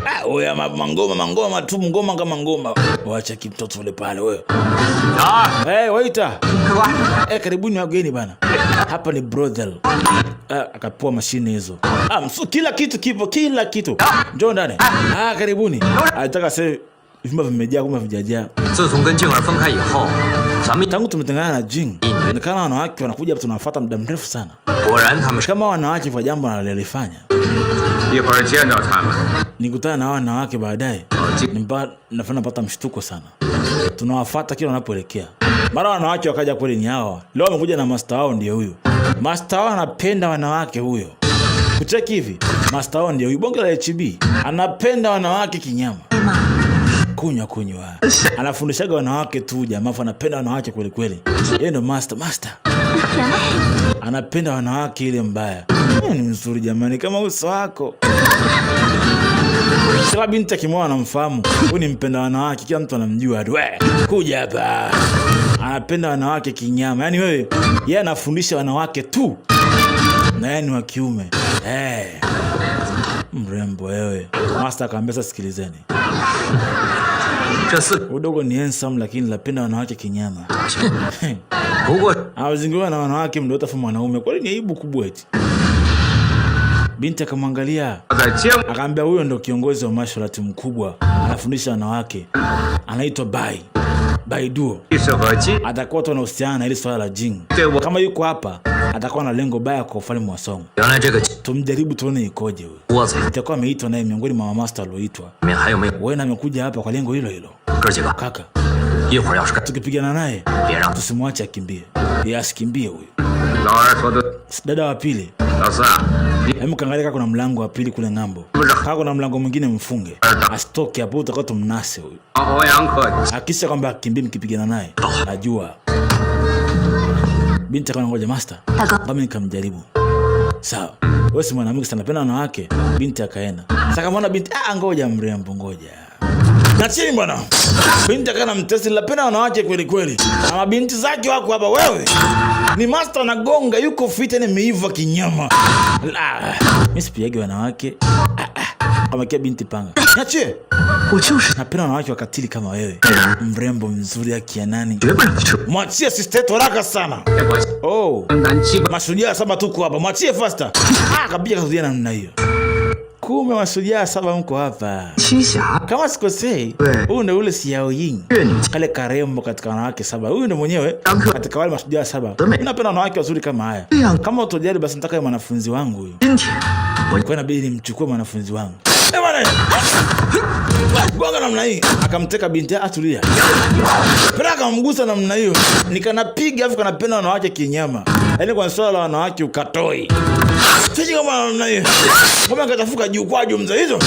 ah, oya mangoma mangoma tu ngoma kama ngoma. Wacha kimtoto ule pale wewe. Hey, waiter. Eh, karibuni wageni bana. Hapa ni brothel. Ah, akapoa mashine hizo. Ah, kila kitu kipo, kila kitu. Njoo ndani. Ah, karibuni. Alitaka sasa vyumba vimejaa kumbe havijajaa. 自从跟静儿分开以后，咱们 Tangu tumetengana na Jing, inaonekana wanawake wanakuja hapa tunawafuata muda mrefu sana. 果然他们是 Kama wanawake kwa jambo wanalolifanya. 一会儿见着他们， Nikutana na wanawake baadaye, nafanya napata mshtuko sana. Tunawafuata kila wanapoelekea. Mara wanawake wakaja kweli ni hawa. Leo wamekuja na master wao ndiye huyu. Master wao anapenda wanawake huyo. Kucheki hivi, master wao ndiye huyu bonge la HB. Anapenda wanawake kinyama. 妈， Kunywa kunywa. Anafundishaga wanawake tu jamaa, afu anapenda wanawake kweli kweli. Yeye ndo master master. Anapenda wanawake ile mbaya. Yeye ni mzuri jamani, kama uso wako. Kila binti akimwona anamfahamu. Huyu ni mpenda wanawake, kila mtu anamjua tu. We, kuja hapa. Anapenda wanawake kinyama. Yaani wewe, yeye anafundisha wanawake tu. Na yeye ni wa kiume. Eh. Mrembo wewe. Master akamwambia sasa sikilizeni. 这四 Udogo ni handsome lakini lapenda wanawake kinyama. 不过 Anazingirwa na wanawake mdo afu mwanaume. Kwani ni aibu kubwa eti. Binti akamwangalia, 在节目 akaambia huyo ndo kiongozi wa masharati mkubwa, anafundisha wanawake, anaitwa Bai Bai Duo. 是和金 Atakuwa tu anahusiana na hili swala la Jing. Kama yuko hapa, atakuwa na lengo baya kwa ufalme wa Song. 原来这个 Tumjaribu tuone ikoje huyo. 窝子里 Itakuwa ameitwa naye miongoni mwa master walioitwa. 面还有没有 Wewe na amekuja hapa kwa lengo hilo hilo. 哥几个？ Kaka, 一会儿要是干， tukipigana naye 别让 tusimwache akimbie. Yeye asikimbie huyo. 老二说的， Dada wa pili, 老四啊， hebu kaangalia kama kuna mlango wa pili kule ng'ambo. Kama kuna mlango mwingine mfunge. Asitoke hapo, utakuwa tumnase huyu. 欧阳可 Hakikisha kwamba akimbie mkipigana naye. Najua. Binti akaona ngoja master. 大哥， Kama nikamjaribu. Sawa. Wewe si mwanamke sana, napenda wanawake. Binti akaenda. Sasa kamaona binti, ah, ngoja mrembo, ngoja. Na chini bwana. Binti akaenda mtesi, napenda wanawake kweli kweli. Na mabinti zake wako hapa wewe. Ni master anagonga, yuko fit yani ameiva kinyama. La, mimi sipigagi wanawake. Ah, ah. Kama kia binti panga. Niachie. 我就是 Napenda wanawake wakatili kama wewe. Mrembo mzuri akia nani? 绝不让你吃。 Mwachie sister yetu haraka sana. Oh. 咱七个 Mashujaa saba tuko hapa, mwachie faster. Ah, kapiga kazuia namna hiyo. Kumbe mashujaa saba mko hapa. 七侠， Kama sikosei, huyu ndo ule Xiao Ying. 越女 Kale karembo katika wanawake saba. Huyu ndo mwenyewe katika wale mashujaa saba. Mimi napenda wanawake wazuri kama haya. Kama utojali basi nataka mwanafunzi wangu huyu. 今天 Kwa hiyo inabidi nimchukue mwanafunzi wangu. Eh, bwana. Gonga namna hii. Akamteka binti, atulia. Pera akamgusa namna hiyo. Nikanapiga afu kanapenda wanawake kinyama. Yaani kwa swala la wanawake ukatoi. Siji kama namna hiyo. Kama akatafuka juu kwa juu mzee hizo.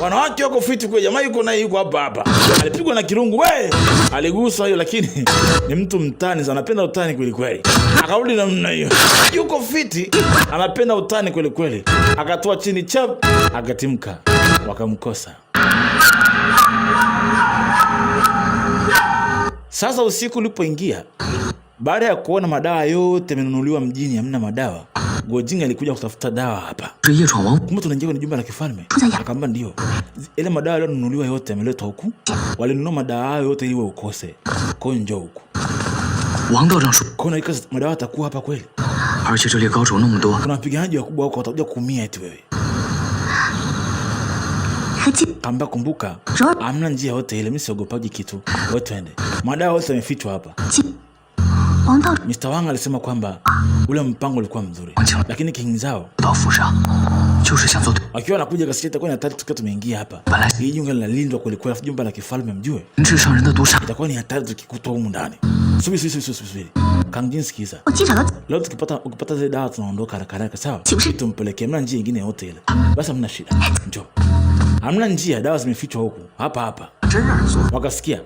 Wanawake wako fiti kwa jamaa yuko naye yuko hapa hapa. Alipigwa na kirungu we. Aligusa hiyo lakini ni mtu mtani sana, anapenda utani kweli kweli. Akarudi namna hiyo. Yuko fiti, anapenda utani kweli kweli. Akatoa chini chap, akatimka. Wakamkosa. Sasa usiku ulipoingia, baada ya kuona madawa yote yamenunuliwa mjini, hamna madawa, Gojing alikuja kutafuta dawa hapa. 这夜闯王 Kumbe tunaingia kwenye jumba la kifalme. Akaamba ndio. Ile madawa yaliyonunuliwa yote yameletwa huku. Walinunua madawa hayo yote ili wewe ukose. Kwa hiyo njoo huku. 王道长说， Kwa hiyo na madawa yatakuwa hapa kweli? 而且这里高手那么多， Kuna wapiganaji wakubwa huko watakuja kuumia eti wewe. 和金 Kaamba kumbuka, hamna njia yote ile, mimi siogopaji kitu. Wewe twende. Madawa yote yamefichwa hapa. 金，王道 Mr. Wang alisema kwamba ule mpango ulikuwa mzuri, lakini King Zhao 到府上就是想做对 wakiwa wanakuja kasikia itakuwa ni hatari tukiwa tumeingia hapa. Hii jumba linalindwa kweli kweli, alafu jumba la kifalme mjue 人质上人的毒杀， itakuwa ni hatari tukikutwa humu ndani. Subiri, subiri, subiri, subiri. Kangjin, sikiza. 我机长的 Leo tukipata ukipata zile dawa tunaondoka haraka haraka, sawa? Sio. Tumpelekee, hamna njia nyingine yote ile. Basi hamna shida. Njoo. Hamna njia, dawa zimefichwa huku. Hapa hapa. 真让人做。 Wakasikia.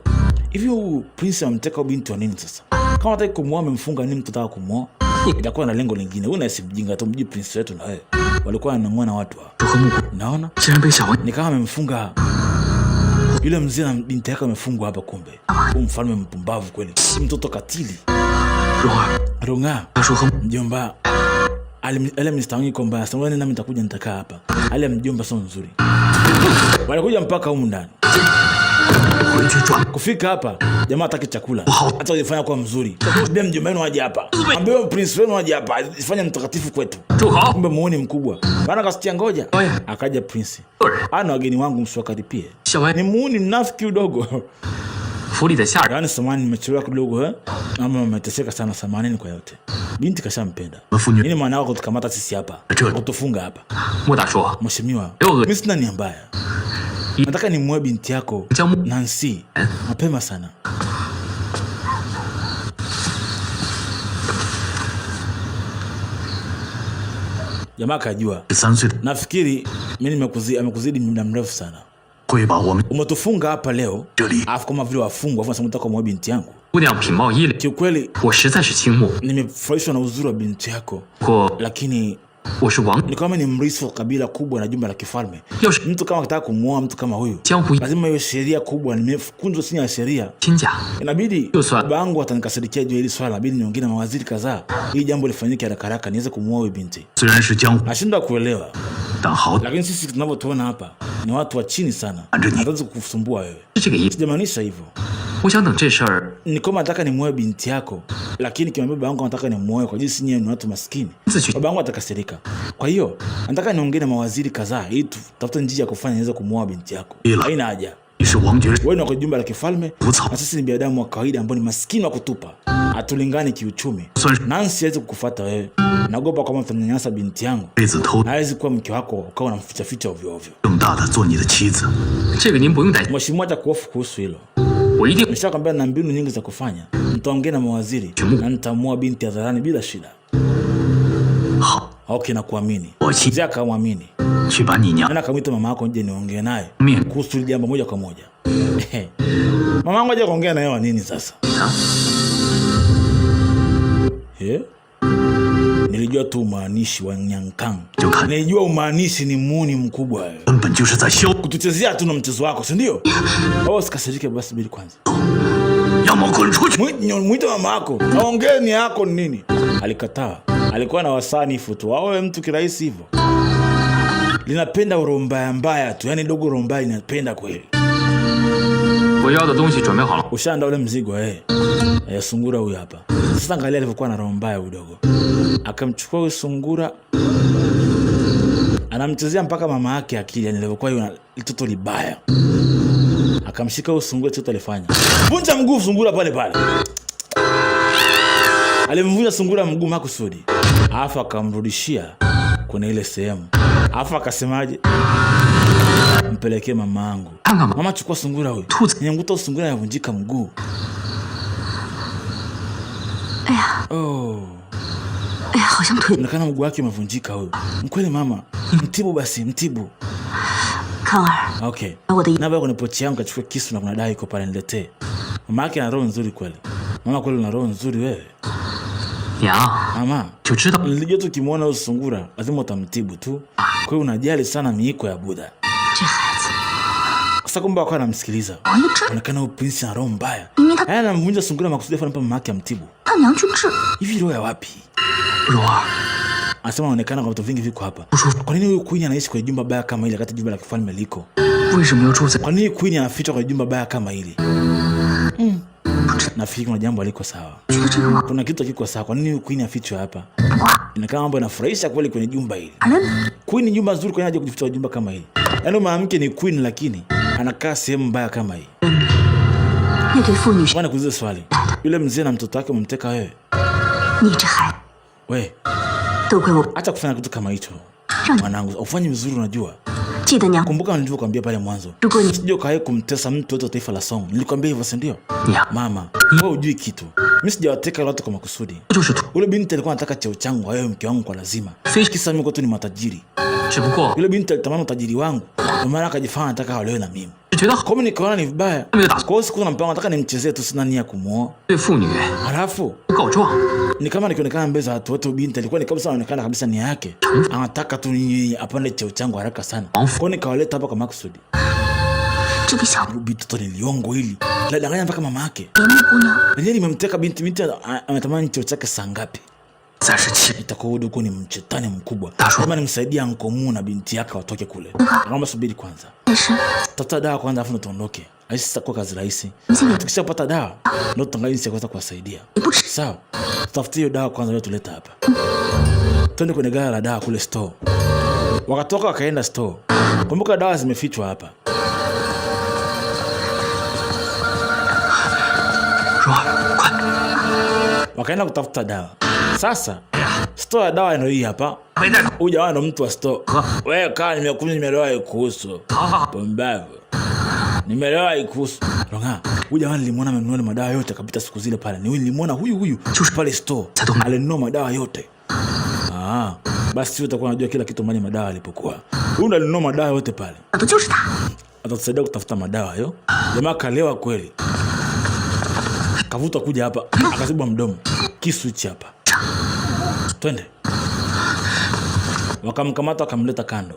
Hivi huyu prince amemteka huyu binti wa nini sasa? Kama hataki kumuoa amemfunga nini mtu ataka kumuoa? Itakuwa na lengo lingine. Huyu na si mjinga tu, mjui prince wetu na wewe. Walikuwa wanang'oa na watu hao. 楚和木谷 Naona 竟然被小王 ni kama amemfunga yule mzee na binti yake amefungwa hapa kumbe. Huyu mfalme mpumbavu kweli. Mtoto katili. 蓉儿， Ronga 大叔和 mjomba ale Mr. Wang yuko mbaya sana, nami nitakuja nitakaa hapa. Hali ya mjomba sio nzuri. Walikuja mpaka humu ndani. 回去转 Kufika hapa jamaa hataki chakula, hata ujifanya kuwa mzuri. Ambia mjomba wenu aje hapa, ambia prince wenu aje hapa, ifanye mtakatifu kwetu. 住口！ Kumbe muone mkubwa bana, kasikia ngoja. Akaja prince, ana wageni wangu msiwakaripie. 小白 Ni muuni mnafiki udogo. 府里的下人 Yaani samani nimechelewa kidogo eh? Ama mmeteseka sana, samanini kwa yote. Binti kashampenda. Mafunyo. Nini maana yako kutukamata sisi hapa? Choo. Kutufunga hapa. 莫大叔， Mheshimiwa, Yo. mimi sina nia mbaya. Nataka nimwoe binti yako Jamu- Nancy mapema sana. Jamaa akajua. 三岁的 Nafikiri mimi nimekuzidi, amekuzidi muda mrefu sana. 会把我们 Umetufunga hapa leo, 这里 alafu kama vile wafungwa, alafu unasema unataka kumuoa binti yangu. 姑娘品貌一流， Kiukweli 我实在是倾慕。 nimefurahishwa na uzuri wa binti yako, 不过 lakini 我是王， ni kama ni mrithi wa kabila kubwa na jumba la kifalme. 要是 Mtu kama akitaka kumuoa mtu kama huyu, 江湖 lazima iwe sheria kubwa, nimekunjwa chini ya sheria. 亲家， Inabidi Hiyo swala. baba yangu atanikasirikia juu ya hili swala, inabidi niongee na mawaziri kadhaa ili jambo lifanyike haraka haraka, niweze kumuoa huyu binti. 虽然是江湖， Nashindwa kuelewa, 但好 lakini sisi tunavyotuona hapa ni watu wa chini sana, Andrew. hatuwezi kukusumbua wewe. 是这个意思。 Sijamaanisha hivyo, 我想等这事儿 ni kama nataka nimuoe binti yako, lakini kimwambia baba yangu nataka nimuoe kwa jinsi nyinyi ni watu maskini, 自去 baba yangu atakasirika. Kwa hiyo nataka niongee na mawaziri kadhaa ili tutafute njia ya kufanya niweze kumuoa binti yako. Ila. Haina haja, 你是王爵 wewe ni wa jumba la kifalme 不草 na sisi ni binadamu wa kawaida ambao ni maskini wa kutupa, hatulingani kiuchumi. 算是 Nancy hawezi kukufuata wewe, naogopa kwamba utamnyanyasa binti yangu, 辈子偷 hawezi kuwa mke wako ukawa unamfichaficha ovyo ovyo. 正大的做你的妻子。 这个您不用担心， Mheshimiwa, acha kuhofu kuhusu hilo. 我一定 Nishakwambia na mbinu nyingi za kufanya. Nitaongea na mawaziri na nitamuoa binti hadharani bila shida. 好， Okay, nakuamini. 我去 Mzee akamwamini. 去把你娘 Nenda akamwita mama yako nje niongee naye Mimi. kuhusu hili jambo moja kwa moja. Mama yangu aje kuongea na yeye wa nini sasa? Eh? Nilijua tu umaanishi wa Nyankang. 就看 Nilijua umaanishi ni muni mkubwa wewe. 根本就是在削， Kutuchezea tu na mchezo wako, si ndio? Wewe usikasirike basi, bili kwanza. 要么滚出去！ Mwite mama yako aongee ni yako ni nini? Alikataa. Alikuwa na wasanifu tu, awe mtu kirahisi hivyo. Linapenda roho mbaya mbaya tu, yani dogo roho mbaya linapenda kweli. 我要的东西准备好了， Ushaanda ule mzigo eh. Eh, sungura huyu hapa. Sasa angalia alivyokuwa na roho mbaya huyu dogo. Akamchukua huyu sungura anamchezea mpaka mama yake akili, yani alivyokuwa yule mtoto libaya. Akamshika huyu sungura, chote alifanya. Vunja mguu sungura pale pale. Alimvunja sungura mguu makusudi. Alafu akamrudishia kwenye ile sehemu. Alafu akasemaje? Mpelekee mama yangu. 看看吧。 Mama, chukua sungura huyu. Tuzi. Nimemkuta huyu sungura anavunjika mguu. 哎呀， Oh. 哎呀，好像腿。 Inaonekana mguu wake umevunjika huyu. Mkweli mama, mtibu basi, mtibu. 康儿， Okay. 我的 Na kwenye pochi yangu kachukua kisu na kuna dawa iko pale niletee. Mama yake ana roho nzuri kweli. Mama kweli una roho nzuri wewe. 娘 Mama, 就知道 nilijua tu ukimwona huyu sungura lazima utamtibu tu. Kwa hiyo unajali sana miiko ya Buddha. 这孩子， Sasa kumbe akawa anamsikiliza. 王一真， Inaonekana huyu prince ana roho mbaya. 明明他 Haya, anamvunja sungura makusudi afu anampa mama yake amtibu. 他娘去治， Hivi roho ya wapi? 蓉儿， Anasema anaonekana kwa vitu vingi viko hapa. Kwa nini huyu queen anaishi kwenye jumba baya kama hili wakati jumba la kifalme liko? 为什么要住在？ Kwa nini queen anafichwa kwenye jumba baya kama hili? Nafikiri kuna jambo aliko sawa. 觉得这个王 Kuna kitu hakiko sawa. Kwa nini huyu queen afichwe hapa? 不挂， Inakaa mambo yanafurahisha kweli kwenye jumba hili. 反正 Queen ni jumba zuri, kwa nini aje kujificha kwenye jumba kama hili? Yaani mwanamke ni queen lakini anakaa sehemu mbaya kama hii. 那对父女是， Bwana, kuuliza swali. Yule mzee na mtoto wake umemteka wewe? 你这孩 We, 都怪我， acha kufanya kitu kama hicho. 让你 Mwanangu, ufanye vizuri unajua. 记得娘， Kumbuka nilivyokuambia pale mwanzo. 如果你 Sije ukawahi kumtesa mtu yote wa taifa la Song. Nilikwambia hivyo, si ndio? 娘 Mama, wewe hujui kitu. Mimi sijawateka wale watu kwa makusudi. 就是图， Ule binti alikuwa anataka cheo changu, wewe mke wangu kwa lazima. Kisa mimi kwetu ni matajiri. 只不过 Yule binti alitamani utajiri wangu, ndio maana akajifanya anataka aolewe na mimi. 是觉得 Kwa 好， hiyo nikaona ni vibaya. 没有打 Kwa hiyo sikuwa na mpango, nataka nimchezee tu, sina nia ya kumuoa. 对妇女 Halafu 告状， ni kama nikionekana mbele za watu wote, binti alikuwa ni kabisa anaonekana kabisa nia yake anataka tu nini apande cheo changu haraka sana. Kwa hiyo nikawaleta hapa kwa makusudi. 这个小 Binti toto ni liongo hili, ladanganya mpaka mama yake. 莲木姑娘， Lenyewe limemteka binti. Binti ametamani cheo chake saa ngapi? 三十七， Itakuwa huyu duku ni mchetani mkubwa. Tashu. Lazima nimsaidie Uncle Mu na binti yake watoke kule. Naomba subiri kwanza, 但是 tafuta dawa kwanza, afu ndo tuondoke. Haisi sitakuwa kazi rahisi. 你也 Tukishapata dawa ndo tutaangalia jinsi ya kuweza kuwasaidia. 不吃， Sawa, tutafutie hiyo dawa kwanza, tuleta hapa. Twende kwenye ghala la dawa kule store. Wakatoka wakaenda store. Kumbuka dawa zimefichwa hapa. 蓉儿，快， Wakaenda kutafuta dawa. Sasa store ya dawa ndio hii hapa. 没带。 Huyu jamaa ndo mtu wa store. Wewe kaa, nimekunywa nimelewa ikuhusu. 好好好， Pumbavu. Nimelewa ikuhusu. Ronga, huyu jamaa nilimwona amenunua ile madawa yote akapita siku zile pale. Ni huyu nilimwona huyu huyu pale store. Alinunua madawa yote. Ah, basi wewe utakuwa unajua kila kitu mahali madawa alipokuwa. Huyu ndo alinunua madawa yote pale. 找的就是他。Atatusaidia kutafuta madawa hayo. Jamaa kalewa kweli. Kavuta kuja hapa, akazibwa mdomo. Kisu hichi hapa. Twende. Wakamkamata wakamleta kando.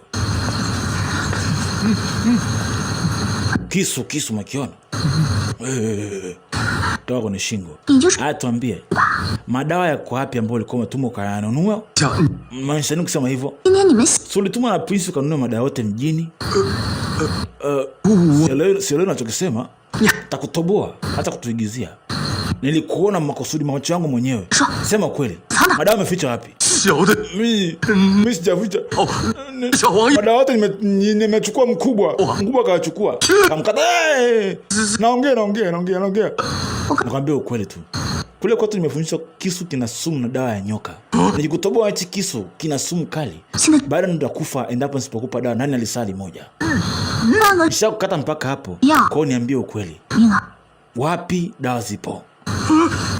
Kisu, kisu makiona. Toka kwenye shingo. 你就是 Haya, tuambie. Madawa yako wapi ambayo ulikuwa umetumwa ukayanunua? 叫 Maanisha nini kusema hivyo? 今天你们 Si ulitumwa na Prince ukanunua madawa yote mjini? Sielewi unachokisema. Takutoboa hata kutuigizia. Nilikuona makusudi, macho yangu mwenyewe. Sema kweli, madawa ameficha wapi? 小的 Mi sijaficha. 哦，小王爷 Madawa yote nimechukua mkubwa. Mkubwa akachukua. Kamkata. Hey! Naongea, naongea, naongea, naongea. Nakwambia ukweli tu. Kule kwetu nimefundishwa kisu kina sumu na dawa ya nyoka. Nikikutoboa hichi kisu kina sumu kali. 现在 Baada nitakufa endapo nisipokupa dawa. Nani alisali moja? 那个 Nishakukata mpaka hapo. Ya. Kwa hiyo niambie ukweli. 明儿， Wapi dawa zipo?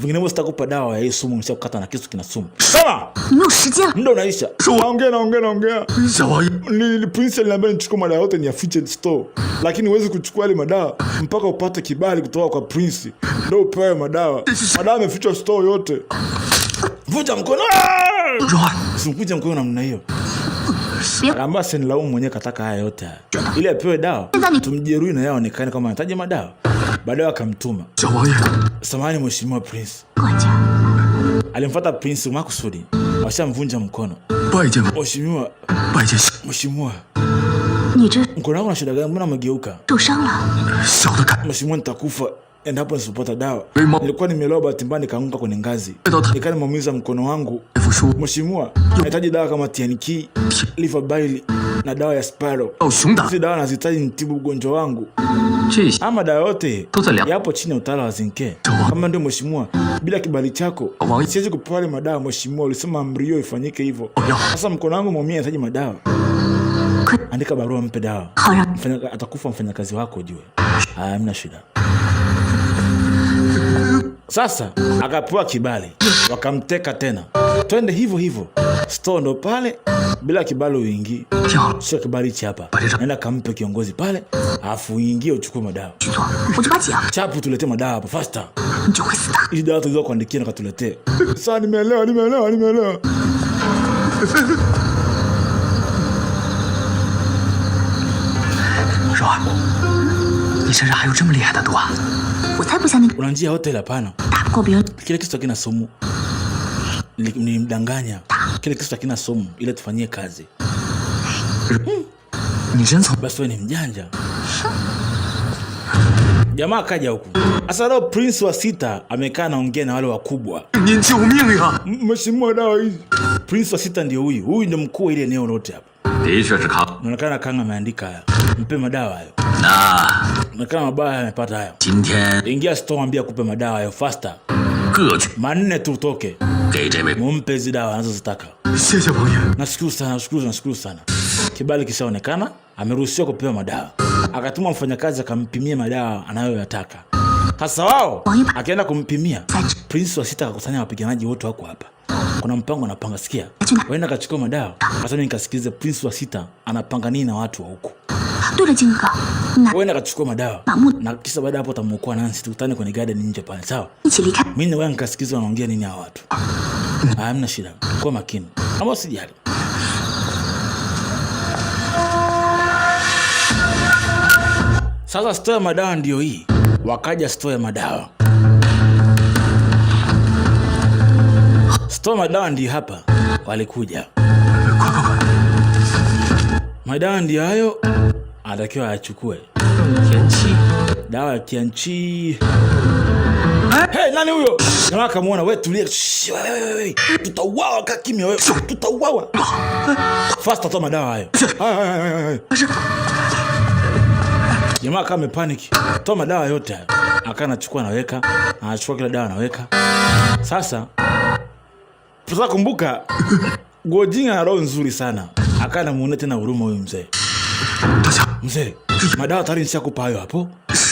Vinginevyo sitakupa dawa ya hii sumu, nishakukata na kisu kina sumu. Sema! 你没有时间了。 Muda unaisha. Naongea, naongea, naongea. 小王爷， Ni Prince aliniambia nichukue madawa yote niyafiche store, lakini huwezi kuchukua yale madawa mpaka upate kibali kutoka kwa Prince ndio upewe madawa. Madawa yamefichwa store yote. Vunja mkono! 说话， Usimvunje mkono namna hiyo. Akaambia asinilaumu mwenyewe, kataka haya yote haya ili apewe dawa, tumjeruhi na yeye aonekane kama anahitaji madawa. Baadaye akamtuma, 小王爷， samahani mheshimiwa Prince. 管家， Alimfuata Prince makusudi, washamvunja mkono. 拜见 Mheshimiwa, 拜见 mheshimiwa, 你这 mkono wako una shida gani? Mbona umegeuka? 受伤了， 小的看 Mheshimiwa, nitakufa endapo nisipopata dawa. Mima- Nilikuwa nimelewa, bahati mbaya nikaanguka kwenye ngazi, nikaa nimeumiza mkono wangu. 大夫说 Mheshimiwa, nahitaji dawa kama TNK, Liver Bile na dawa ya Spiro. 要熊胆， Hizi dawa nazihitaji nitibu ugonjwa wangu. 这些 Ama dawa yote 都在两 yapo chini ya utawala wa Zinke. Kama ndio mheshimiwa, bila kibali chako Wa- siwezi kupewa yale madawa. Mheshimiwa, ulisema amri hiyo ifanyike hivyo. 要 Sasa mkono wangu umeumia, nahitaji madawa. Andika barua, mpe dawa. 好让 Atakufa mfanyakazi wako ujue. Haya, hamna shida. Sasa akapewa kibali, wakamteka tena. Twende hivyo hivyo, store ndo pale, bila kibali uingii. 听好了， Sio kibali hichi hapa, nenda kampe kiongozi pale, alafu uingie uchukue madawa. 去做，我就把姐 Chapu, tuletee madawa hapa faster. 你就会死的。 Hizi dawa tulizo kuandikia na katuletee. Sasa nimeelewa, nimeelewa, nimeelewa. 说话，你身上还有这么厉害的毒啊？ 我才不像那个 Una njia yote ile? Hapana, 打不过别人 kile kisu hakina sumu. Nilimdanganya, kile kisu hakina sumu, ile tufanyie kazi. 你真聪， Basi wewe ni mjanja. Jamaa akaja huku. Sasa leo Prince wa sita amekaa naongea na wale wakubwa. 您救命呀！ Mheshimiwa, dawa hizi. Prince wa sita ndio huyu. Huyu ndio mkuu wa ile eneo lote hapa. 的确是康， Inaonekana Kanga ameandika haya. Mpe madawa hayo. 那 Inaonekana mabaya amepata hayo. 今天 Ingia store, ambia akupe madawa hayo faster. 各去 Manne tu utoke. 给这位 Mumpe hizi dawa anazozitaka. 谢谢王爷， Nashukuru sana, nashukuru, nashukuru sana. Kibali kishaonekana, ameruhusiwa kupewa madawa. Akatuma mfanyakazi akampimia madawa anayoyataka. Sasa wao akaenda kumpimia. Prince wa sita akakusanya wapiganaji wote wako hapa. Kuna mpango anapanga, sikia. Waenda akachukua madawa. Sasa mimi nikasikilize Prince wa sita anapanga nini na watu wa huku. 对了，金哥，你拿 Waenda akachukua madawa. Mahmud. Na kisha baada hapo atamuokoa Nancy, tukutane kwenye garden nje pale, sawa? 一起离开。 Mimi na wewe nikasikiliza wanaongea nini hawa watu. Hamna shida. Kuwa makini. Ama usijali. Sasa store ya madawa ndio hii. Wakaja store ya madawa. Store ya madawa ndio hapa walikuja. 快快快！ Madawa ndio hayo, anatakiwa ayachukue. 田七， Dawa ya Tianchi. Hey, nani huyo? Jamaa akamuona, wewe tulia. Shh, wewe, wewe, wewe. Tutauawa, kaa kimya wewe. Tutauawa. Fasta, toa madawa hayo. Haya, haya, haya, haya. Jamaa akawa amepanic. Toa madawa yote hayo. Akawa anachukua anaweka, anachukua kila dawa anaweka. Sasa sasa kumbuka Gojin ana roho nzuri sana. Akawa anamuonea tena huruma huyu mzee. 大侠， Mzee, madawa tayari nishakupa hayo hapo.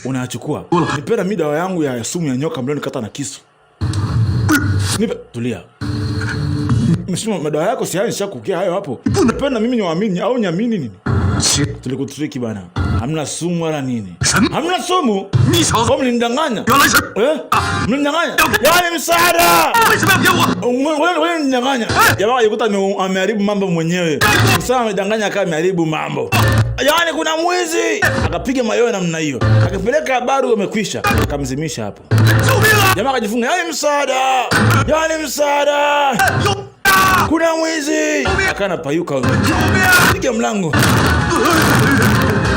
Unayachukua. Nipe na mimi dawa yangu ya sumu ya nyoka mlionikata na kisu. Nipe, tulia. Mheshimiwa, madawa yako si hayo nishakukea hayo hapo. Nipe na mimi niwaamini au niamini nini? Tulikutriki bana. Hamna sumu wala nini. Hamna sumu? Kwa mlimdanganya? Eh? Mlimdanganya? Yaani msaada! Wewe mlimdanganya. Jamaa alikuta ameharibu mambo mwenyewe. Msaada amedanganya kama ameharibu mambo. Yaani kuna mwizi! Akapiga mayowe namna hiyo. Akipeleka habari umekwisha. Akamzimisha hapo. Jamaa akajifunga, yaani msaada! Yaani msaada! Kuna mwizi! Akana payuka. Piga mlango.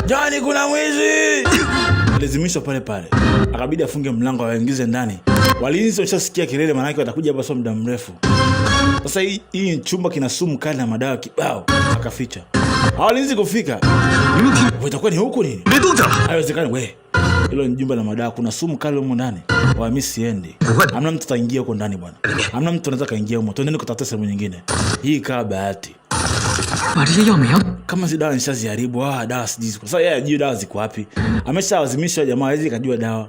Jani, kuna mwizi! Alizimishwa pale pale. Akabidi afunge mlango awaingize ndani. Walinzi washasikia kelele, maanake watakuja hapa sio muda mrefu. Sasa hii chumba kina sumu kali na madawa kibao. Akaficha. Hao walinzi kufika. Itakuwa ni huku nini? Haiwezekani we. Hilo ni jumba la madawa, kuna sumu kali humo ndani. Wa mimi siendi. Hamna mtu ataingia huko ndani bwana. Hamna mtu anaweza kaingia humo. Twendeni kutafuta sehemu nyingine. Hii ikawa bahati. Kama si dawa nishaziharibu, dawa sijui ziko. Sasa yeye hajui dawa ziko wapi. Ameshawazimisha jamaa, hawezi kajua dawa.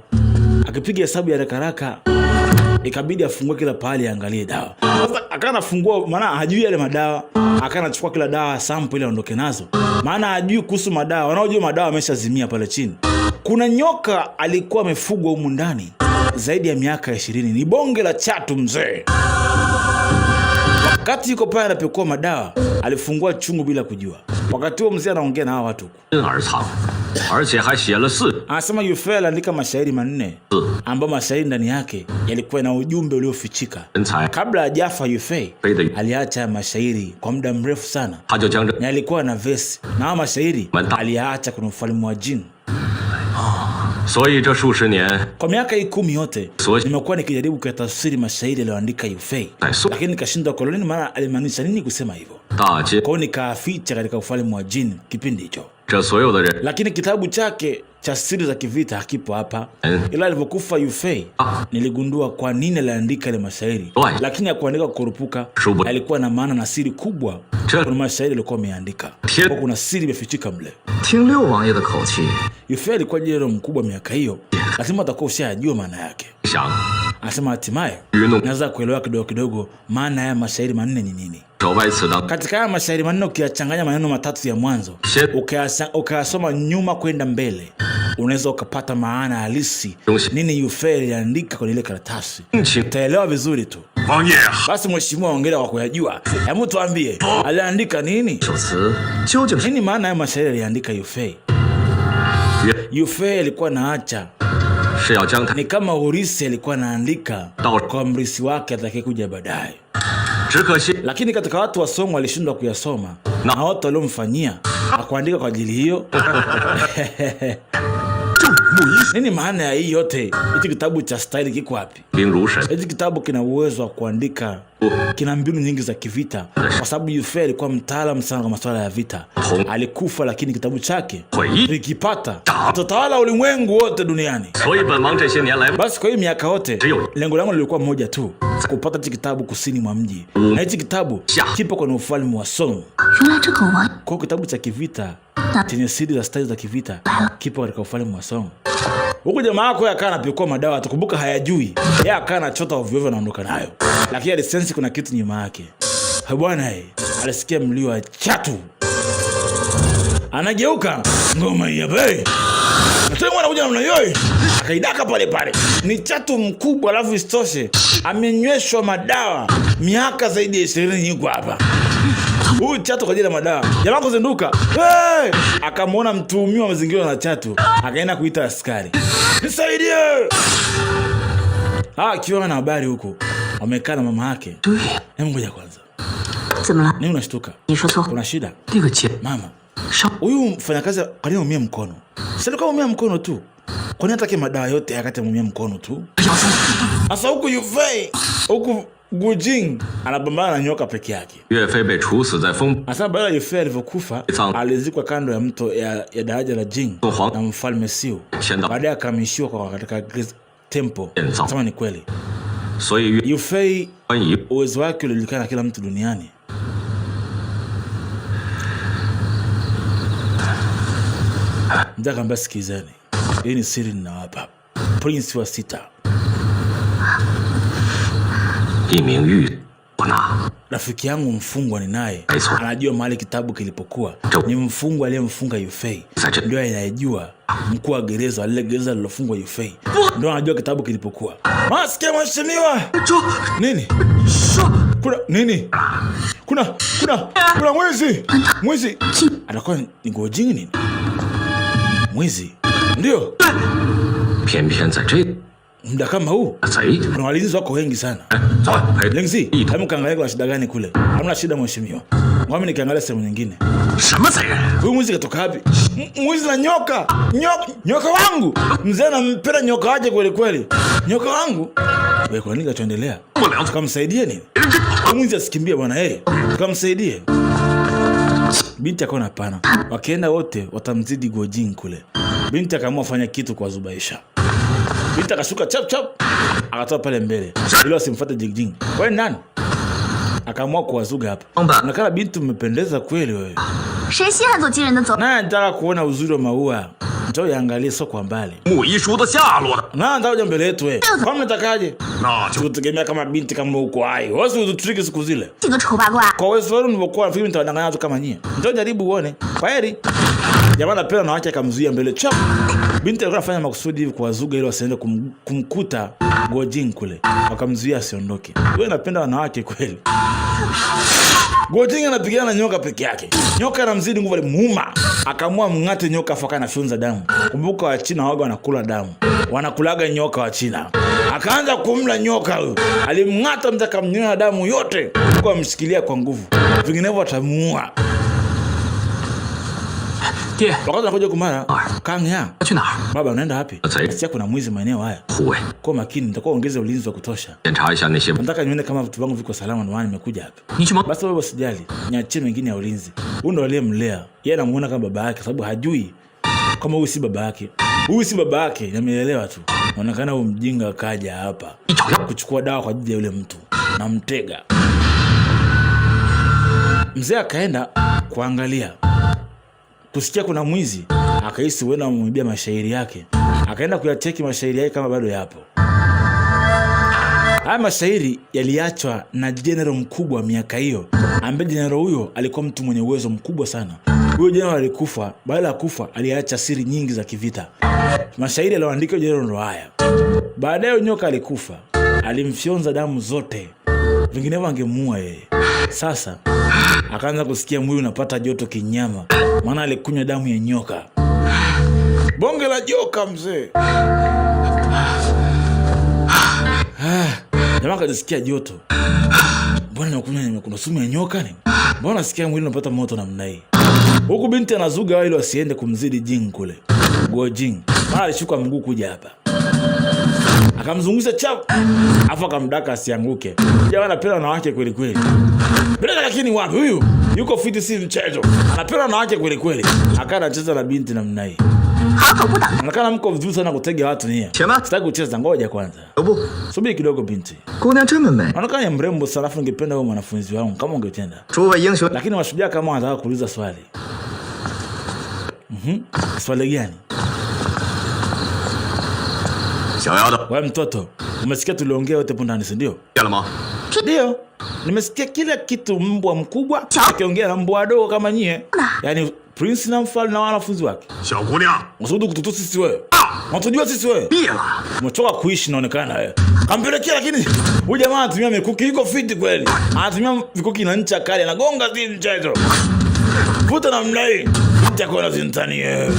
Akipiga hesabu ya haraka haraka, ikabidi afungue kila pahali aangalie dawa. Sasa akawa anafungua, maana hajui yale madawa. Akawa anachukua kila dawa sample ili aondoke nazo. Maana hajui kuhusu madawa. Wanaojua madawa ameshazimia pale chini. Kuna nyoka alikuwa amefugwa humu ndani zaidi ya miaka 20. Ni bonge la chatu mzee. Wakati yuko pale anapekua madawa, alifungua chungu bila kujua. Wakati huo mzee anaongea na hawa watu huku. Anasema Yue aliandika mashairi 4 ambayo mashairi ndani yake yalikuwa na ujumbe uliofichika. Kabla hajafa Yue aliacha mashairi kwa muda mrefu sana. Na alikuwa na verse, na haya mashairi aliyaacha kwa mfalme wa jini. Kwa miaka hii 10 yote nimekuwa nikijaribu kuyatafsiri mashairi aliyoandika Yue, lakini nikashindwa kuelewa nini maana alimaanisha nini kusema hivyo. Kwa hiyo nikaficha katika ufalme wa jini kipindi hicho. Lakini kitabu chake cha siri za kivita hakipo hapa. Ila alipokufa Yue niligundua kwa nini aliandika ile mashairi. Lakini hakuandika kukurupuka, alikuwa na maana na siri kubwa. Kuna mashairi alikuwa ameandika. Kwa kuna siri imefichika mle. Yue alikuwa jero mkubwa miaka hiyo. Lazima atakuwa ushajua maana yake. Anasema hatimaye naweza kuelewa kidogo kidogo maana ya mashairi 4 ni nini. Katika haya mashairi 4 ukiyachanganya maneno matatu ya mwanzo, ukayasoma nyuma kwenda mbele, unaweza ukapata maana halisi nini Yue aliandika kwenye ile karatasi. Utaelewa vizuri tu. Basi mheshimiwa, hongera kwa kuyajua. Hebu tuambie aliandika nini? Nini maana ya mashairi aliandika Yue? Yue alikuwa anaacha ni kama urisi alikuwa anaandika kwa mrisi wake atakayekuja baadaye. Lakini katika watu wa Song walishindwa kuyasoma na watu waliomfanyia hakuandika kwa ajili hiyo. Nini maana ya hii yote? Hichi kitabu cha style kiko wapi? Hichi kitabu kina uwezo wa kuandika, kina mbinu nyingi za kivita, kwa sababu Yue alikuwa mtaalamu sana kwa masuala ya vita. Alikufa, lakini kitabu chake tukipata tutatawala ulimwengu wote duniani. Basi kwa hiyo miaka yote lengo langu lilikuwa moja tu, kupata hichi kitabu kusini mwa mji. Na hichi kitabu kipo kwenye ufalme wa Song. Kwa kitabu cha kivita chenye siri za style za kivita kipo katika ufalme wa Song. Huku jamaa yako akaa anapikua madawa, atakumbuka hayajui. Yeye akaa anachota ovyo ovyo anaondoka nayo. Lakini alisense kuna kitu nyuma yake. Bwana alisikia mlio wa chatu. Anageuka, ngoma hii hapa. Nataka mwana kuja namna hiyo. Akaidaka pale pale. Ni chatu mkubwa, alafu isitoshe amenyweshwa madawa miaka zaidi ya 20 yuko hapa. Huyu chatu kwa ajili ya madawa. Jamaa kuzinduka. Hey! Akamwona mtuhumiwa amezingirwa na chatu. Akaenda kuita askari. Nisaidie! Akiwa na habari huko. Wamekaa na mama yake. Hebu ngoja kwanza. Nini unashtuka? Kuna shida? Mama. Huyu mfanyakazi kwa nini aumia mkono? Si alikuwa aumia mkono tu. Kwa nini hataki madawa yote akati aumia mkono tu? Sasa huku Yue, huku Gujing anapambana na nyoka peke yake. Anasema baada ya Yue alivyokufa, alizikwa kando ya mto ya daraja la Jing na mfalme Siu. Baadaye akahamishiwa kwa katika Great Temple. Anasema ni kweli. Yue uwezo wake ulijulikana na kila mtu duniani. Mzee akamwambia sikizeni, hii ni siri ninawapa. Prince wa 6. 我呢？ Rafiki yangu mfungwa ni naye Aiso. anajua mahali kitabu kilipokuwa. Ni mfungwa aliyemfunga Yufei, ndio anayejua mkuu wa gereza lile gereza lililofungwa Yufei, ndio anajua kitabu kilipokuwa. Maske mheshimiwa, nini kuna nini? Kuna mwizi, mwizi atakuwa ni Gojing nini? Mwizi ndio 偏偏在这 muda kama huu 贼， kuna walinzi wako wengi sana. 走，陪 Lengzi, hebu kaangalia kuna shida gani kule. Hamna shida mheshimiwa. Ngoja nikiangalia sehemu nyingine. 什么贼人？ Huyu mwizi katoka wapi? Mwizi na nyoka. Nyoka, nyoka wangu. Mzee anampenda nyoka wake kweli kweli. Nyoka wangu. Wewe kuna nini kinachoendelea? Tukamsaidie nini? Huyu mwizi asikimbie bwana eh. Tukamsaidie. Binti akaona hapana. Wakienda wote watamzidi Gojin kule. Binti akaamua fanya kitu kwa zubaisha. Binti akashuka chap chap akatoa pale mbele ili wasimfuate Jingjing. Wewe ni nani? Akaamua kuwazuga hapa. Unaonekana binti umependeza kweli wewe. 谁稀罕走金人的走？ Naye anataka kuona uzuri wa maua. Njoo yaangalie sio kwa mbali. 木一书的下落的， Naye anataka kuja mbele yetu wewe. Kwa mnatakaje? 那就 Sikutegemea kama binti kama uko hai. Wewe si ututriki siku zile. 这个丑八怪！ Kwa uwezo wenu mlivyokuwa nafikiri mtawadanganya watu kama nyie. Njoo jaribu uone. Kwaheri. Jamaa anapenda na wake akamzuia mbele. Chap. Binti alikuwa anafanya makusudi hivi kuwazuga ili wasiende kumkuta Gojin kule. Wakamzuia asiondoke. Wewe unapenda wanawake kweli. Gojin anapigana na nyoka peke yake. Nyoka anamzidi nguvu, alimuuma. Akaamua mng'ate nyoka afu akawa anafyonza damu. Kumbuka wa China waga wanakula damu. Wanakulaga nyoka wa China. Akaanza kumla nyoka huyo. Alimng'ata mtu akamnyonya damu yote. Huku amshikilia kwa nguvu. Vinginevyo atamuua. 爹， Wakati anakuja kumara, Kang ya. 去哪儿？ Baba unaenda wapi? Sasa- Sikia kuna mwizi maeneo haya. 护卫 Kwa makini nitakuwa ongeze ulinzi wa kutosha. 检查一下那些 Nataka nione kama vitu vangu viko salama ndio maana nimekuja hapa. 你去忙。 Basi baba usijali, niachie mengine ya ulinzi. Huyu ndo aliyemlea. Yeye anamuona kama baba yake sababu hajui kama huyu si baba yake. Huyu si baba yake, nimeelewa tu. Inaonekana huyu mjinga kaja hapa 你找药。 kuchukua dawa kwa ajili ya yule mtu na mtega. Mzee akaenda kuangalia, kusikia kuna mwizi, akahisi huenda wamemwibia mashairi yake, akaenda kuyacheki mashairi yake kama bado yapo. Haya mashairi yaliachwa na jenerali mkubwa miaka hiyo, ambaye jenerali huyo alikuwa mtu mwenye uwezo mkubwa sana. Huyo jenerali alikufa, baada ya kufa aliacha siri nyingi za kivita. Mashairi aliyoandika jenerali ndo haya. Baadaye nyoka alikufa, alimfyonza damu zote, vinginevyo angemuua yeye. Sasa akaanza kusikia mwili unapata joto kinyama, maana alikunywa damu ya nyoka. Bonge la joka mzee. Jamaa akajisikia joto. Mbona nimekunywa nimekunywa sumu ya nyoka ni? Mbona nasikia mwili unapata moto namna hii? Huku binti anazuga ili wasiende kumzidi Jing kule. Go Jing. Mara alishuka mguu kuja hapa. Akamzungusha chap. Afu akamdaka asianguke. Jamaa anapenda wanawake kweli kweli. Bila lakini wapi huyu? Yuko fiti si mchezo. Anapenda wanawake kweli kweli. Akawa anacheza na binti namna hii. 好口不挡 Anaonekana mko vizuri sana kutega watu nyie. Chema. Sitaki kucheza, ngoja kwanza. 留步， Subiri kidogo binti. 姑娘这么美， Anaonekana ni mrembo sana, afu ningependa wewe mwanafunzi wangu kama ungetenda. 诸位英雄， Lakini mashujaa kama wanataka kuuliza swali. Swali gani? 想要的 Wewe mtoto, umesikia tuliongea yote hapo ndani, si ndio? 见了吗？ Ndio. Nimesikia kila kitu, mbwa mkubwa akiongea na mbwa wadogo kama nyie. Yaani prince na mfalme na wanafunzi wake. 小姑娘， Unasubutu kututusi sisi wewe. Unatujua sisi wewe. 别了， Umechoka kuishi inaonekana wewe. Kampelekea lakini huyu jamaa anatumia mikuki iko fiti kweli. Anatumia mikuki na ncha kali anagonga si mchezo. Vuta namna hii. Binti yako anazintani wewe.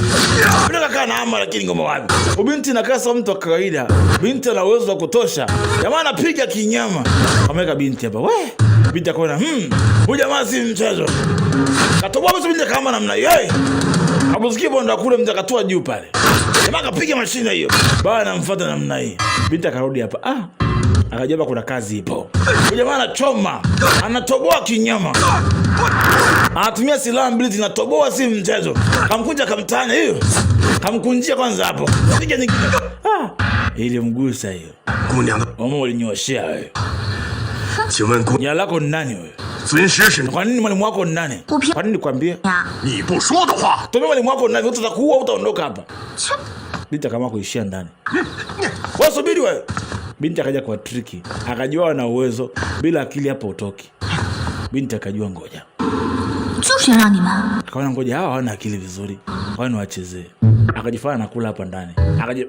Bila kaka na ama lakini ngoma wapi? Ubinti inakaa sawa mtu wa kawaida. Binti ana uwezo wa kutosha. Jamaa anapiga kinyama. Ameweka binti hapa. We, binti akaona, huyu jamaa si mchezo. Katoboa basi binti kama namna hii. Hey! Habusikie bonda kule mtu akatua juu pale. Jamaa akapiga mashine hiyo. Baba anamfuata namna hii. Binti akarudi hapa. Akajua hapa kuna kazi ipo. Huyu jamaa anachoma, anatoboa kinyama. Anatumia silaha mbili zinatoboa si mchezo. Kamkunja kamtanya hiyo. Kamkunjia kwanza hapo. Piga nyingine. Ilimgusa hiyo. 姑娘的， Mama ulinyoshea wewe. 请问姑 Jina lako ni nani wewe? 尊师是？ Kwa nini mwalimu wako ni nani? Upia- Kwa nini nikwambie? 呀！ 你不说的话， Tuambie mwalimu wako ni nani, utakuua utaondoka hapa. 切， Binti akaamua kuishia ndani. Wewe subiri wewe. Binti akaja kwa triki, akajua ana uwezo, bila akili hapo utoki. Binti akajua ngoja, 就是要让你们 akaona ngoja, hawa hawana akili vizuri, hawa ni wachezee. Akajifanya nakula hapa ndani,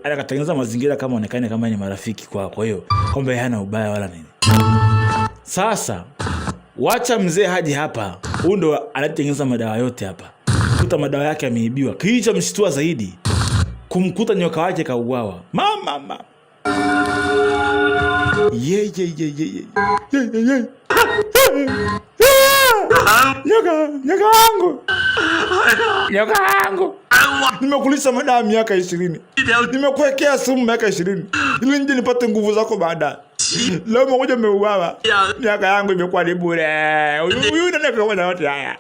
akatengeneza mazingira kama onekane kama ni marafiki kwao, kwa hiyo kwamba yeye hana ubaya wala nini. Sasa wacha mzee haji hapa, huyu ndo anatengeneza madawa yote hapa. Kuta madawa yake yameibiwa. Kilichomshtua zaidi kumkuta nyoka wake kauawa. Mama mama. Ye ye ye ye ye. Ye ye ye. Nyoka, nyoka wangu. Nyoka wangu. Nimekulisha madawa miaka 20. Nimekuwekea sumu miaka 20 ili nje nipate nguvu zako baadaye. Leo umekuja umeuawa. Miaka yangu imekuwa ni bure. Huyu nani akafanya yote haya?